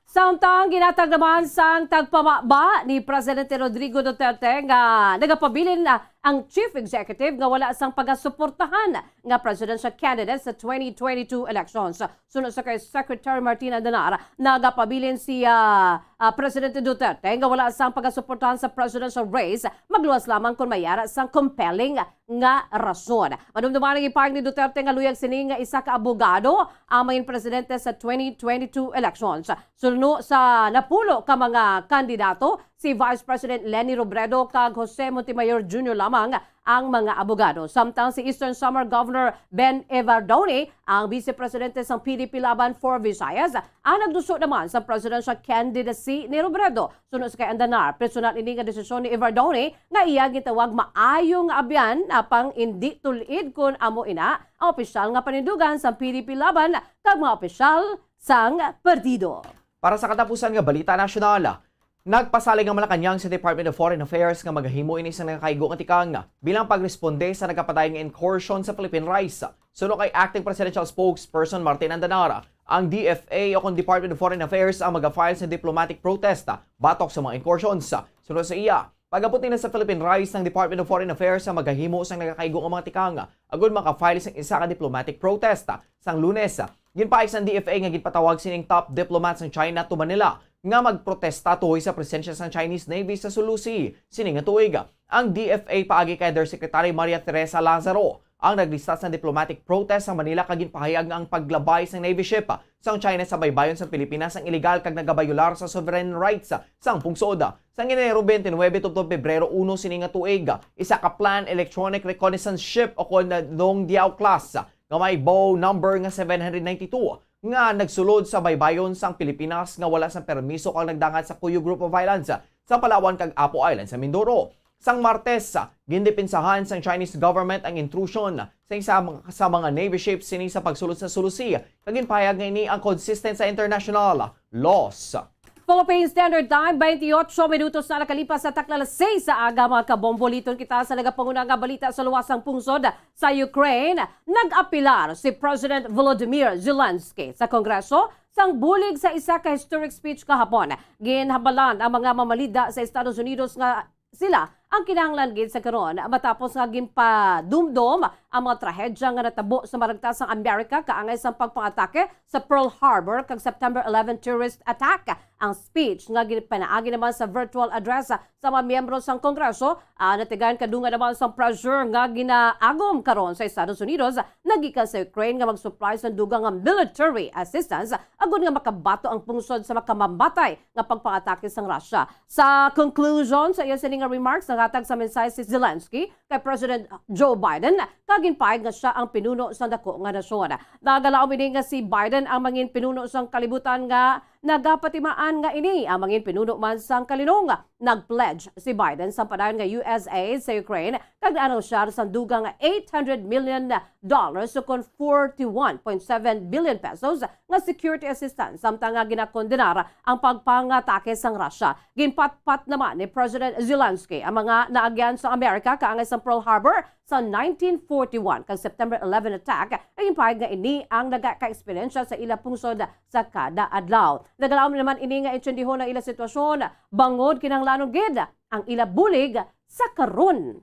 Samtang ginhatag naman sang tagpamaba ni Presidente Rodrigo Duterte nga nagapabilin na ang Chief Executive nga wala sang pagasuportahan nga presidential candidate sa twenty twenty-two elections. Suno sa kay Secretary Martin Andanar, nagapabilin si, ah, ah, Presidente Duterte nga wala sang pagasuportahan sa presidential race, magluwas lamang kon may ara sang compelling nga rason. Madumduman ang ipahayag ni Duterte nga luyag sini nga isa ka abogado ang mangin presidente sa twenty twenty-two elections. Suno sa napulo ka mga kandidato, si Vice President Leni Robredo kag Jose Montemayor Junior lamang ang mga abogado. Samtang si Eastern Samar Governor Ben Evardone, ang Vice Presidente sang P D P Laban for Visayas, ang nagduso naman sa presidential candidacy ni Robredo. Suno sa kay Andanar, personal ini nga desisyon ni Evardone nga iya gitawag maayo nga abyan, apang indi tul-id kon amo ina ang opisyal nga panindugan sang P D P Laban kag mga opisyal sang partido. Para sa katapusan nga balita nasyonal, nagpasalig ang Malacañang sa Department of Foreign Affairs nga magahimo ini sang nakakaigo nga tikang bilang pagresponde sa nagapadayon nga incursion sa Philippine rice. Suno kay Acting Presidential Spokesperson Martin Andanara, ang D F A o kon Department of Foreign Affairs ang maga-file sa diplomatic protest batok sa mga incursions. Suno sa iya, Pag-abot nila sa Philippine Rice, ang Department of Foreign Affairs ang magahimo sang nagakaigo nga mga tikang agud maka-file sang isa ka diplomatic protest. Sang Lunes, ginpaayag sang D F A nga ginpatawag sining top diplomat sang China to Manila nga magprotesta tuhoy sa presensya sang Chinese Navy sa Sulu Sea sining nga tuig. Ang D F A paagi kay Undersecretary Maria Teresa Lazaro ang naglista sang diplomatic protest sa Manila kag ginpahayag nga ang paglabay sang Navy ship sang China sa baybayon sang Pilipinas ang illegal kag nagabayolar sa sovereign rights sang pungsod. Sang Enero twenty-nine tubtob Pebrero uno sini nga tuig, isa ka planned electronic reconnaissance ship o kon Dong Diao class nga may bow number nga seven hundred ninety-two nga nagsulod sa baybayon sang Pilipinas nga wala sang permiso kag nagdangat sa Cuyo Group of Islands sa Palawan kag Apo Island sa Mindoro. Sang Martes, gindipinsahan sang Chinese government ang intrusion sa isa sa mga Navy ships sini sa pagsulod sa Sulu Sea, kag ginpahayag nga ini ang consistent sa international laws. Philippine Standard Time, twenty-eight minutos na nakalipas sa takna alas seis sa aga. Mga kabombo, liton kita sa nagapanguna nga balita sa luwas sang pungsod sa Ukraine. Nag-apilar si President Volodymyr Zelensky sa Kongreso sang bulig sa isa ka historic speech kahapon. Ginhambalan ang mga mamalida sa Estados Unidos nga sila ang kinahanglan gid sa karon, matapos nga ginpadumdom ang mga trahedya nga natabo sa maragtas sang Amerika kaangay sang pagpangatake sa Pearl Harbor kag September eleven terrorist attack. Ang speech nga ginpanaagi naman sa virtual address sa mga miyembro sang Kongreso, ah, natigayon kadungan naman sang pressure nga ginaagom karon sa Estados Unidos nagikan sa Ukraine nga mag-supply sang dugang nga military assistance agud nga makabato ang pungsod sa makamamatay nga pagpangatake sang Russia. Sa conclusion sa iya sini nga remarks, naghatag sa mensahe si Zelensky kay President Joe Biden, kag ginpahayag nga sia ang pinuno sang dako nga nasyon. Nagalaom ini nga si Biden ang mangin pinuno sang kalibutan nga nagapatimaan nga ini ang mangin pinuno man sang kalinong. Nag-pledge si Biden sang padayon nga U S aid sa Ukraine kag naanunsiyar sang dugang nga eight hundred million dollars, ukon forty-one point seven billion pesos, nga security assistance, samtang nga ginakondenar ang pagpangatake sang Russia. Ginpatpat naman ni President Zelensky ang mga naagyan sa Amerika kaangay sang Pearl Harbor sa nineteen forty-one kag September eleven attack, ay ginpahayag nga ini ang nagakaeksperyensya sa ila pungsod sa kada adlaw. Nagalaom naman ini nga intindihon ang ila sitwasyon, bangod kinahanglanon gid ang ila bulig sa karon.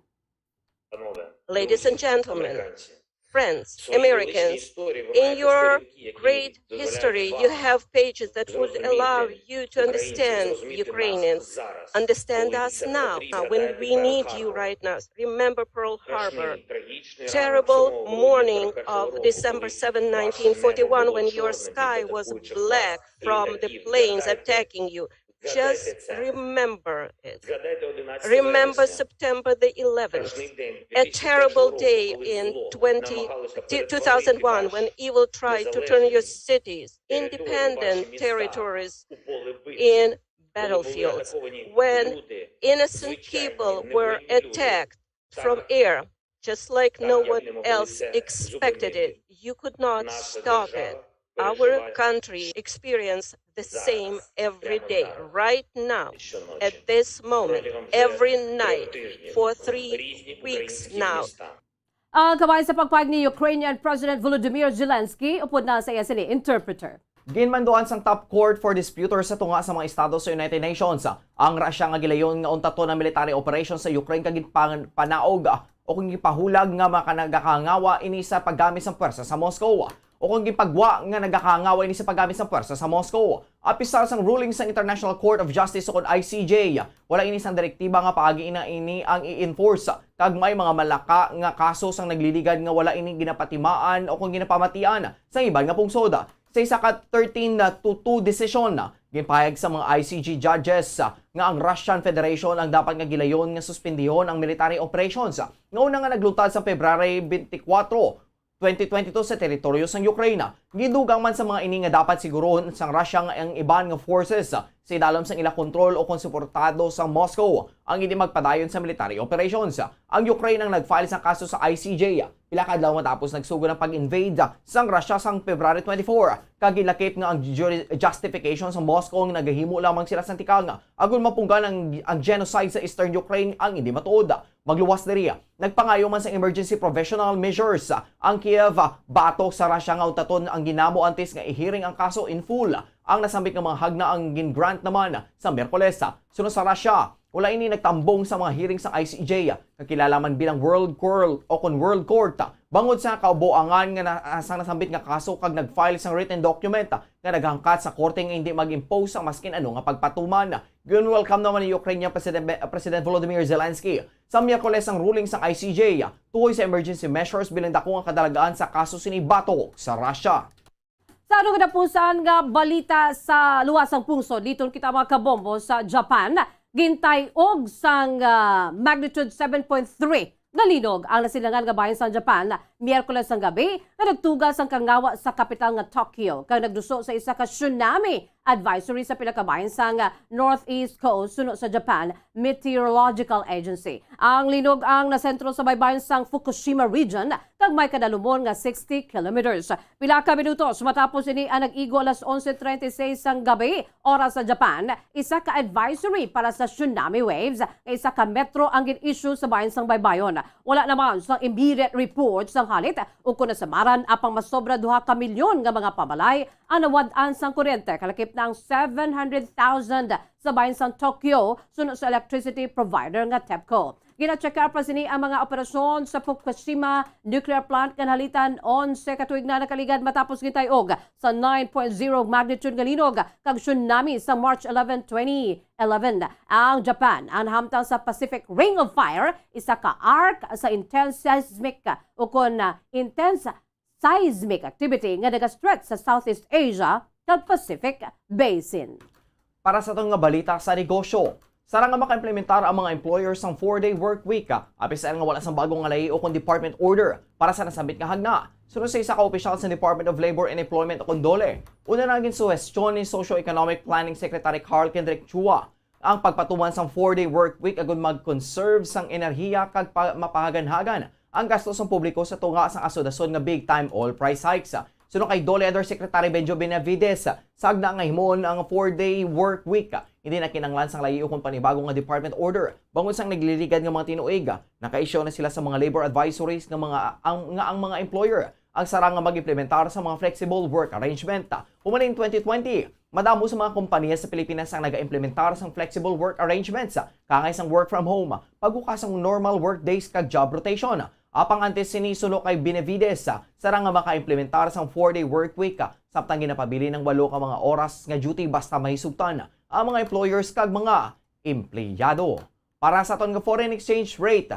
Ladies and gentlemen, friends, Americans, in your great history, you have pages that would allow you to understand Ukrainians. Understand us now, uh, when we need you right now. Remember Pearl Harbor. Terrible morning of December seven, nineteen forty-one, when your sky was black from the planes attacking you. Just remember it. Remember September the eleventh, a terrible day in twenty, two thousand one, when evil tried to turn your cities, independent territories, in battlefields, when innocent people were attacked from air, just like no one else expected it. You could not stop it. Our country experienced the same every day, right now, at this moment, every night, for three weeks now. Ang kabahin sa pagpahayag ni Ukrainian President Volodymyr Zelensky, upod na sa iya sini interpreter. Ginmanduan sang Top Court for Disputers sa tunga sa mga estado sa United Nations ang Russia nga gilayon nga untaton ang military operation sa Ukraine kag ginpan-, panaog, ah, o kung gipahulag nga maka-, nagakangawa ini sa paggamit sang pwersa sa Moscow, o kung gipagwa nga nagakangawa ini sa paggamit sang pwersa sa Moscow. Apisar sang ruling sang International Court of Justice o kon I C J, wala ini sang direktiba nga paagi na ini ang i-enforce, kag may mga malaka nga kaso sang nagliligad nga wala ini ginapatimaan o kon ginapamatian sa iban nga pungsod. Sa isa ka thirteen to two desisyon, ginpahayag sa mga I C J judges nga ang Russian Federation ang dapat nga gilayon nga suspendihon ang military operations nga una nga nagluntad sa February twenty-four, twenty twenty-two sa teritoryo sang Ukraine. Gidugang man sa mga ini nga dapat sigurohon sang Russia nga ang iban nga forces sa idalom sang ila kontrol o kon suportado sa Moscow ang hindi magpadayon sa military operations. Ang Ukraine ang nag-file sang kaso sa I C J pila ka adlaw matapos nagsugod ang pag-invade sang Russia sang February twenty-four, kag ginlakip nga ang juri-, justification sa Moscow nga nagahimo lamang sila sang tikang agud mapunggan ang, ang genocide sa Eastern Ukraine ang hindi matuod. Magluwas diri, nagpangayo man sang emergency provisional measures ang Kiev batok sa Russia nga untaton ang ginamo antes nga i-hearing ang kaso in full. Ang nasambit nga mga hagna ang gin-grant naman sa Miyerkules. Suno sa Russia, Wala ini nagtambong sa mga hearing sang I C J, nga kilala man bilang World Court o kon World Court, bangod sa kaubuangan nga na, sang nasambit nga kaso kag nag-file sang written document nga naghangkat sa korte nga hindi mag-impose sang maskin ano nga pagpatuman. Gin-welcome naman ni Ukrainian President, President Volodymyr Zelensky sa Miyerkules ang ruling sang I C J tuhoy sa emergency measures bilang dako nga kadalagan sa kaso sini batok sa Russia. Sa ano nga napusan nga balita sa luwas sang pungsod, liton kita, mga kabombo, sa Japan. Gintay-og sang, ah, magnitude seven point three nga linog ang nasilangan nga bahin sang Japan Miyerkules sang gabi, nga nagtuga sang kangawa sa kapital nga Tokyo kag nagduso sa isa ka tsunami advisory sa pila ka bahin sang, ah, northeast coast suno sa Japan Meteorological Agency. Ang linog ang nasentro sa baybayon sang Fukushima region kag may kadalumon nga sixty kilometers. Pila ka minutos matapos ini, ang nag-igo alas onse treinta y seis sang gabi, oras sa Japan, isa ka advisory para sa tsunami waves nga isa ka metro ang gin-issue sa bahin sang baybayon. Wala naman sang immediate report sang halit ukon nasamaran, apang mas sobra duha ka milyon nga mga pabalay ang nawad-an sang kuryente, kalakip na ang seven hundred thousand sa bahin sang Tokyo, suno sa electricity provider nga TEPCO. Gina-check up pa sini ang mga operasyon sa Fukushima nuclear plant nga nahalitan onse ka tuig na nakaligad matapos gintay-og sa nine point zero magnitude nga linog kag tsunami sa March eleven, twenty eleven. Ang Japan ang nahamtang sa Pacific Ring of Fire, isa ka arc sa intense seismic ukon, ah, intense seismic activity nga nagastretch sa Southeast Asia kag Pacific Basin. Para sa aton nga balita sa negosyo, sarang nga makaimplementar ang mga employer sang four-day work week, ah, apisar nga wala sang bago nga layo kon department order para sa nasambit nga hagna. Suno sa isa ka opisyal sa Department of Labor and Employment o kon DOLE, una na ang ginsuhestyon ni Socio-Economic Planning Secretary Carl Kendrick Chua ang pagpatuman sang four-day work week agud mag-conserve sang enerhiya kag pa-, mapahaganhagan ang gasto sang publiko sa tunga sang asod-asod nga big-time oil price hikes. Suno kay DOLE Undersecretary Benjo Benavides, sagna nga himuon ang four-day work week, hindi na kinahanglan sang layo kon panibago nga department order. Bangod sang nagliligad nga mga tinuig, naka-issue na sila sa mga labor advisories nga mga, ang, nga ang mga employer ang sarang nga mag-implementar sa mga flexible work arrangement. Human ning twenty twenty, madamo sa mga kompanya sa Pilipinas ang naga-implementar sang flexible work arrangements, kaangay sang work from home, pagbukas sang normal work days kag job rotation. Apang antes sini, suno kay Benavides, sarang nga maka-implementar sang four-day work week, samtang ginapabilin ang walo ka mga oras nga duty basta mahisugtan ang mga employers kag mga empleyado. Para sa aton nga foreign exchange rate,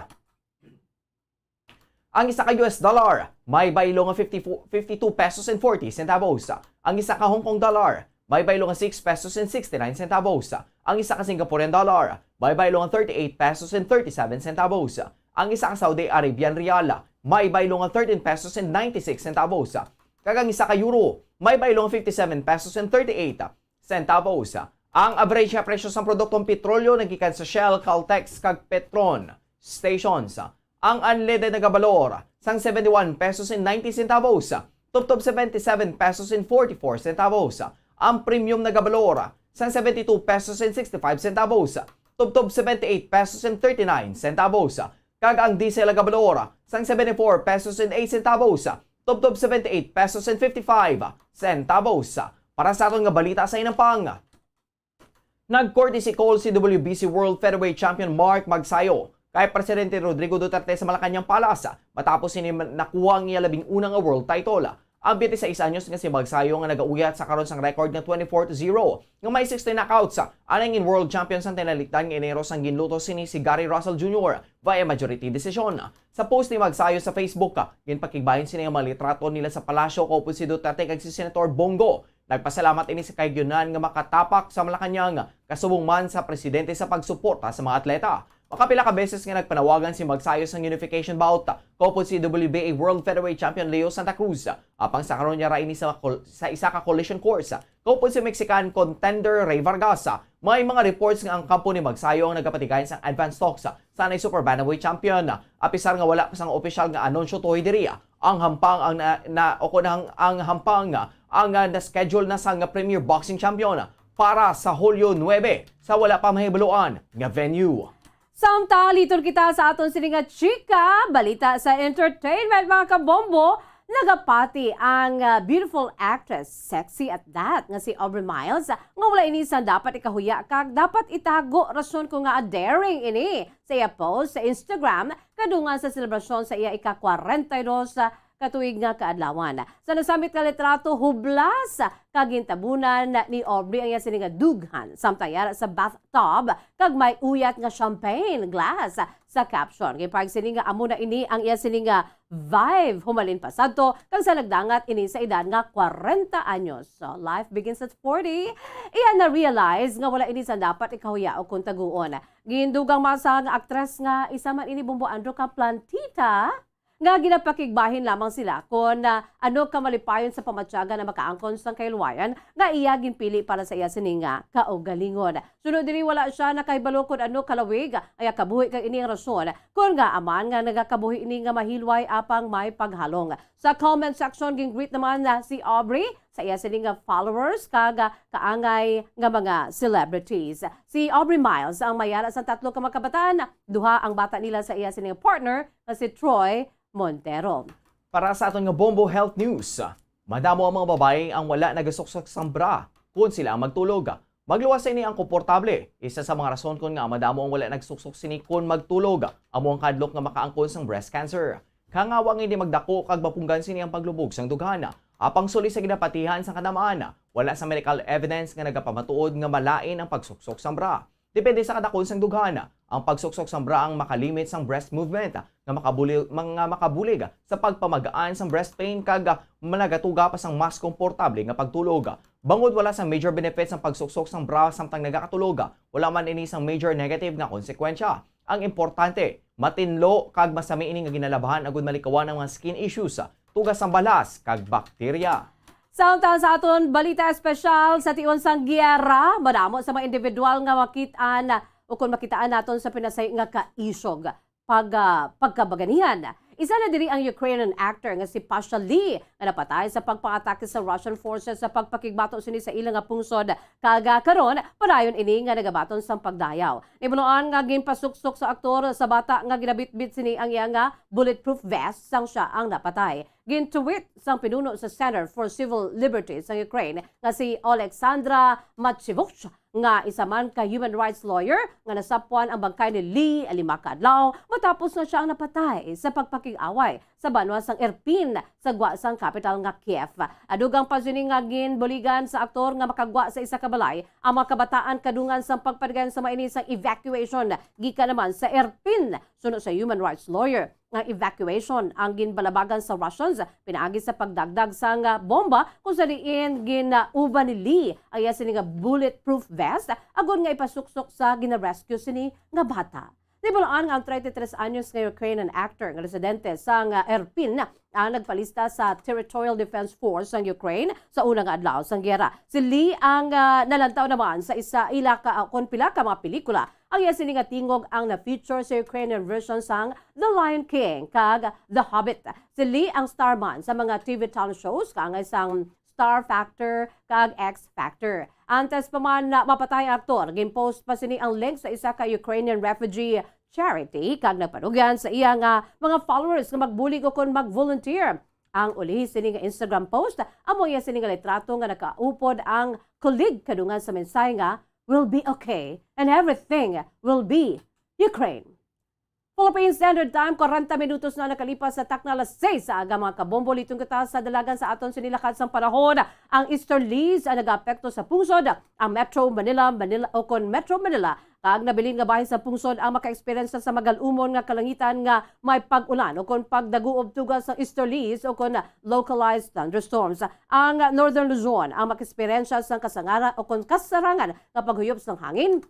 ang isa ka U S dollar may baylo nga fifty-four, fifty-two pesos and forty centavos. Ang isa ka Hong Kong dollar may baylo nga six pesos and sixty-nine centavos. Ang isa ka Singaporean dollar may baylo nga thirty-eight pesos and thirty-seven centavos. Ang isa ka Saudi Arabian riyal may baylo nga thirteen pesos and ninety-six centavos. Kag ang isa ka euro may baylo nga fifty-seven pesos and thirty-eight centavos. Ang average nga presyo sang produktong petrolyo naggikan sa Shell, Caltex, kag Petron stations. Ang unleaded nagabalor sang seventy-one pesos and ninety centavos, tubtob seventy-seven pesos and forty-four centavos. Ang premium nagabalor sang seventy-two pesos and sixty-five centavos, tubtob seventy-eight pesos and thirty-nine centavos. Kag ang diesel nagabalor sang seventy-four pesos and eight centavos, tubtob seventy-eight pesos and fifty-five centavos. Para sa aton nga balita sa inampang, nag-courtesy call si W B C World Featherweight Champion Mark Magsayo kay Presidente Rodrigo Duterte sa Malacañang Palace matapos sini nakuha ang iya labing una nga world title. Ang twenty-six anyos nga si Magsayo nga nagauyat sa karon sang record nga twenty-four to zero nga may sixteen knockouts, anay ngin world champion sang tinalikdan nga Enero sang ginluto sini si Gary Russell Junior via majority decision. Sa post ni Magsayo sa Facebook, ginpakigbahin sini nga mga litrato nila sa palasyo kaupod si Duterte kag si Senator Bong Go. Nagpasalamat ini sa kahigayunan nga makatapak sa Malacañang, kasubong man sa presidente sa pagsuporta sa mga atleta. Makapila ka beses nga nagpanawagan si Magsayo sang unification bout kaupod si W B A World Featherweight Champion Leo Santa Cruz, apang sa karon yara ini sa kol-, sa isa ka collision course kaupod si Mexican contender Rey Vargas. May mga reports nga ang kampo ni Magsayo ang nagapatigayon sang advance talks sa anay super bantamweight champion, apisar nga wala pa sang opisyal nga anunsyo tuhoy diri. Ang hampang ang na, na o kon ang, ang hampang ang, ah, na-schedule na sang Premier Boxing Champion para sa Hulyo nuebe sa wala pa mahibaluan nga venue. Samtang liton kita sa aton sini nga chika, balita sa entertainment, mga kabombo, Nagapati ang, ah, beautiful actress, sexy at that, nga si Aubrey Miles, nga wala ini sang dapat ikahuya kag dapat itago, rason ko nga daring ini sa iya post sa Instagram kadungan sa selebrasyon sa iya ika-kwarenta y dos ka tuig nga kaadlawan. Sa nasamit nga litrato, hublas kag gintabunan ni Aubrey ang iya sini nga dughan, samtang yara sa bathtub kag may uyat nga champagne glass sa caption. Ginpahayag sini nga amo na ini ang iya sini nga vibe humalin pa sadto kag sa nagdangat ini sa edad nga kwarenta anyos. So, life begins at forty. Iya na-realize nga wala ini sa dapat ikahuya o kung taguon. Gindugang man sa nga aktres nga isa man ini bumbo-andro ka plantita nga ginapakigbahin lamang sila kon, ah, ano ka malipayon sa pamatyagan nga makaangkon sang kahilwayan nga iya ginpili para sa iya sini nga kaugalingon. Sunod diri, wala sia nakahibalo kon ano kalawig ang iya kabuhi, kag ini ang rason kon ngaa man nga nagakabuhi ini nga mahilway apang may paghalong. Sa comment section, gin-greet naman na si Aubrey sa iya sini nga followers kag, ah, kaangay nga mga celebrities. Si Aubrey Miles ang may yara sang tatlo ka mga kabataan, duha ang bata nila sa iya sini nga partner nga si Troy Montero. Para sa aton nga Bombo Health News, madamo ang mga babayi ang wala nagasuksok sang bra kon sila ang magtulog. Magluwas sa ini ang komportable. Isa sa mga rason kon nga madamo ang wala nagsuksok sini kon magtulog, amo ang kahadlok nga makaangkon sang breast cancer. Kangawang hindi magdako kag mapunggan sini ang paglubog sang dughan. Apang suli sa ginapatihan sang kanamaan, wala sa medical evidence nga nagapamatuod nga malain ang pagsuksok sang bra. Depende sa kadakon sang dughan, ang pagsuksok sang bra ang makalimit sang breast movement nga makabuli-, nga makabulig sa pagpamagaan sang breast pain kag, ah, managatuga pa sang mas komportable nga pagtulog. Bangod wala sang major benefits ang pagsuksok sang bra samtang nagakatulog, wala man ini sang major negative nga konsekwensya. Ang importante, matinlo kag masami ini nga ginalabhan agud malikawan ang mga skin issues, tugas sang balas, kag bakterya. Samtang sa aton balita espesyal, sa tion sang giyera, madamo sa mga individual nga makit-an ukon makitaan naton sa pinasay nga kaisog, pag, ah, pagkabaganihan. Isa na diri ang Ukrainian actor nga si Pasha Lee, nga napatay sa pagpangatake sa Russian forces sa pagpakigbato sini sa ila nga pungsod, kag, ah, karon padayon ini nga nagabaton sang pagdayaw. Nahibaluan nga ginpasuksok sa aktor sa bata nga ginabitbit sini ang iya nga bulletproof vest sang sia ang napatay. Gintweet sang pinuno sa Center for Civil Liberties sang Ukraine nga si Oleksandra Matsivuch, nga isa man ka human rights lawyer, nga nasapwan ang bangkay ni Lee lima ka adlaw matapos nga sia ang napatay sa pagpakig-away sa banwa sang Irpin, sa gwa sang kapital nga Kiev. Dugang pa sini nga ginbuligan sa aktor nga makagwa sa isa ka balay ang mga kabataan kadungan sang pagpadayon sa maini sang evacuation gikan naman sa Irpin. Suno sa human rights lawyer, ang evacuation ang ginbalabagan sa Russians pinaagi sa pagdagdag sang bomba, kung sa diin ginauban ni Lee ang iya sini nga bulletproof vest agod nga ipasuksok sa gina-rescue sini nga bata. Nahibaluan nga ang treinta y tres anyos nga Ukrainian actor nga residente sang, ah, Irpin ang nagpalista sa Territorial Defense Force sang Ukraine sa una nga adlaw sang giyera. Si Lee ang, ah, nalantaw naman sa isa ila ka, ah, kon pila ka mga pelikula. Ang iya sini nga tingog ang na-feature sa Ukrainian version sang The Lion King kag The Hobbit. Si Lee ang star man sa mga T V talent shows kaangay sang Star Factor kag X Factor. Antes pa man na mapatay ang aktor, gin-post pa sini ang link sa isa ka Ukrainian refugee charity kag nagpanugyan sa iya nga mga followers nga magbulig ukon mag-volunteer. Ang uli sini nga Instagram post, amo iya sini nga litrato nga nakaupod ang kulig kadungan sa mensahe nga, "We'll be okay and everything will be Ukraine." Philippine Standard Time, kwarenta minutos na nakalipas sa takna alas seis sa aga, mga kabombo. Liton kita sa dalagan sa aton sini lakad sang panahon. Ang easterlies ang nagaapekto sa pungsod, ang Metro Manila, Manila, ukon Metro Manila, kag nabilin nga bahin sa pungsod ang makaeksperyensya sa magal-umon nga kalangitan nga may pag-ulan ukon pagdaguob tuga sa easterlies ukon localized thunderstorms. Ang Northern Luzon ang makaeksperyensya sang kasangara ukon kasarangan nga paghuyop sang hangin.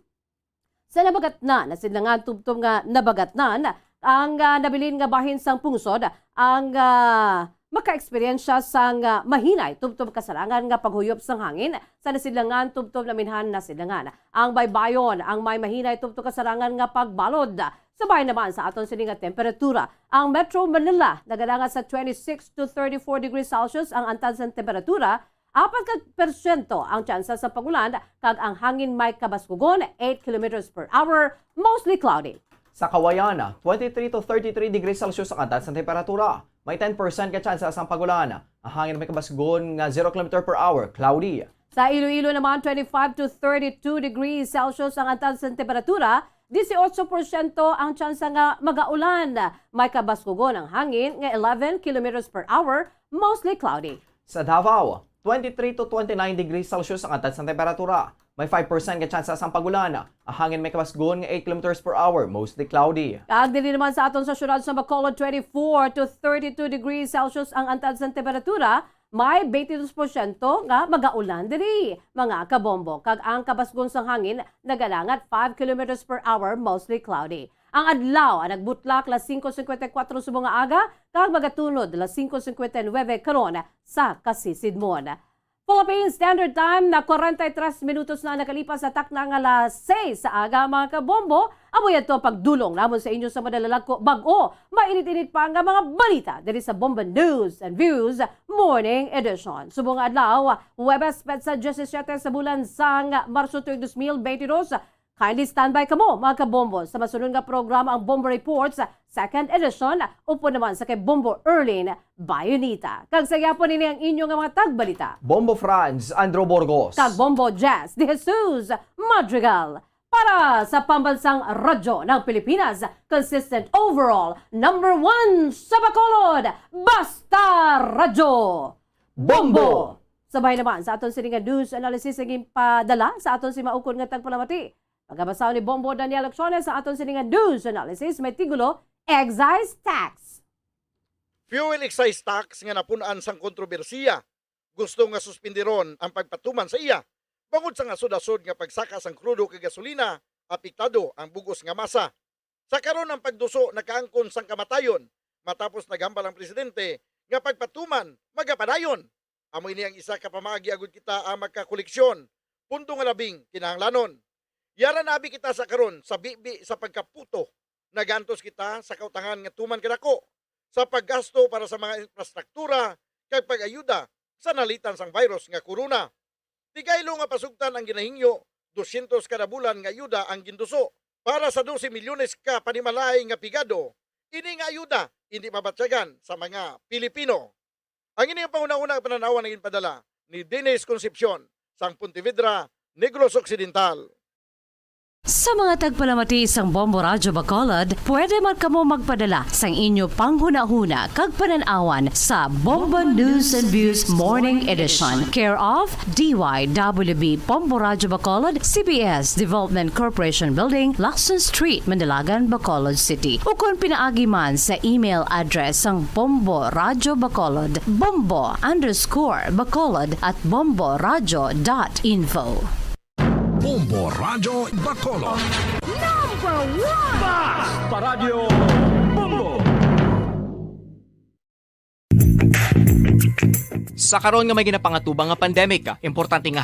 Sa nabagatnan, nasidlangan tubtob nga nabagatnan, ang, ah, nabilin nga bahin sang pungsod, ang, ah, makaeksperyensya sang, ah, mahinay tubtob kasarangan nga paghuyop sang hangin. Sa nasidlangan tubtob naminhan, nasidlangan. Ang baybayon, ang may mahinay tubtob kasarangan nga pagbalod. Subay naman sa aton sini nga temperatura, ang Metro Manila nagadangat sa twenty-six to thirty-four degrees Celsius ang antas sang temperatura, apat ka porsyento ang tsansa sa pag-ulan, kag ang hangin may kabaskugon, eight kilometers per hour, mostly cloudy. Sa Kawayan, twenty-three to thirty-three degrees Celsius ang antas sang temperatura. May ten percent ka tsansa sang pag-ulan. Ang hangin may kabasgon nga zero kilometer per hour, cloudy. Sa Iloilo naman, twenty-five to thirty-two degrees Celsius ang antas sang temperatura, dieciocho porsyento ang tsansa nga magaulan. May kabasgogon ang hangin nga eleven kilometers per hour, mostly cloudy. Sa Davao, twenty-three to twenty-nine degrees Celsius ang antas sang temperatura. May five percent nga tsansa sang pag-ulan. Ang hangin may kabasgon nga eight kilometers per hour, mostly cloudy. Kag diri naman sa aton sa siyudad sa Bacolod, twenty-four to thirty-two degrees Celsius ang antas sang temperatura. May twenty-two porsyento nga magaulan diri, mga kabombo, kag ang kabasgon sang hangin nagalangat five kilometers per hour, mostly cloudy. Ang adlaw ang nagbutlak las singko singkwenta y kuwatro subong nga aga, kag magatunod las singko singkwenta y nuwebe karon sa kasisidmon. Philippine Standard Time na kwarenta y tres minutos na ang nakalipas sa takna nga las seis sa aga, mga kabombo. Amo yadto ang pagdulong namon sa inyo sa madalalag ko bag-o, mainit-init pa nga mga balita diri sa Bombo News and Views Morning Edition. Subong nga adlaw, Huwebes, petsa diyesisiyete sa bulan sang Marso tuig dos mil beintidos. Kindly standby kamo, mga kabombo, sa masunod nga programa, ang Bombo Reports, second edition, upod naman sa kay Bombo Erlin Bayonita. Kag sa gihapon, ini ang inyo nga mga tagbalita, Bombo Franz Andrew Burgos. Kag Bombo Jess De Jesus Madrigal. Para sa Pambansang Radyo ng Pilipinas, consistent overall, number one sa Bacolod, Basta Radyo Bombo! Bombo! Sabay naman sa aton sini nga news analysis nga ginpadala sa aton si maukon nga tagpalamati. Pagabasahon ni Bombo Daniel Lacciones sa aton sini nga news analysis, may titulo, Excise Tax. Fuel excise tax nga napun-an sang kontrobersiya, gusto nga suspindiron ang pagpatuman sa iya, bangod sa nga sud-asod nga pagsaka sang krudo kag gasolina, apektado ang bug-os nga masa. Sa karon, ang pagduso nakaangkon sang kamatayon, matapos naghambal ang presidente nga pagpatuman magapadayon. Amo ini ang isa ka pamaagi agud kita ang magkakoleksyon, punto nga labing kinahanglanon. Yara na abi kita sa karon sa bibi sa pagkaputo. Nagaantos kita sa kautangan nga tuman kadako sa paggasto para sa mga infrastruktura kag pag-ayuda sa nalitan sang virus nga corona. Tigaylo nga pasugtan ang ginahingyo, dosyentos kada bulan nga ayuda ang ginduso para sa dose milyones ka panimalay nga pigado. Ini nga ayuda indi mabatyagan sa mga Pilipino. Ang ini ang panghunahuna nga panan-awan nga ginpadala ni Dennis Concepcion sang Pontevedra, Negros Occidental. Sa mga tagpalamati sang Bombo Radyo Bacolod, pwede man kamo magpadala sang inyo panghunahuna kag panan-awan sa Bombo News and Views Morning Edition, care of D Y W B Bombo Radyo Bacolod, C B S Development Corporation Building, Lacson Street, Mandilagan, Bacolod City, ukon pinaagi man sa email address sang Bombo Radyo Bacolod, bombo underscore bacolod at bomboradyo dot info. Bombo Radyo Bacolod. Number one! Basta Radyo Bombo! Sa karon nga may ginapangatubang nga pandemic, importante nga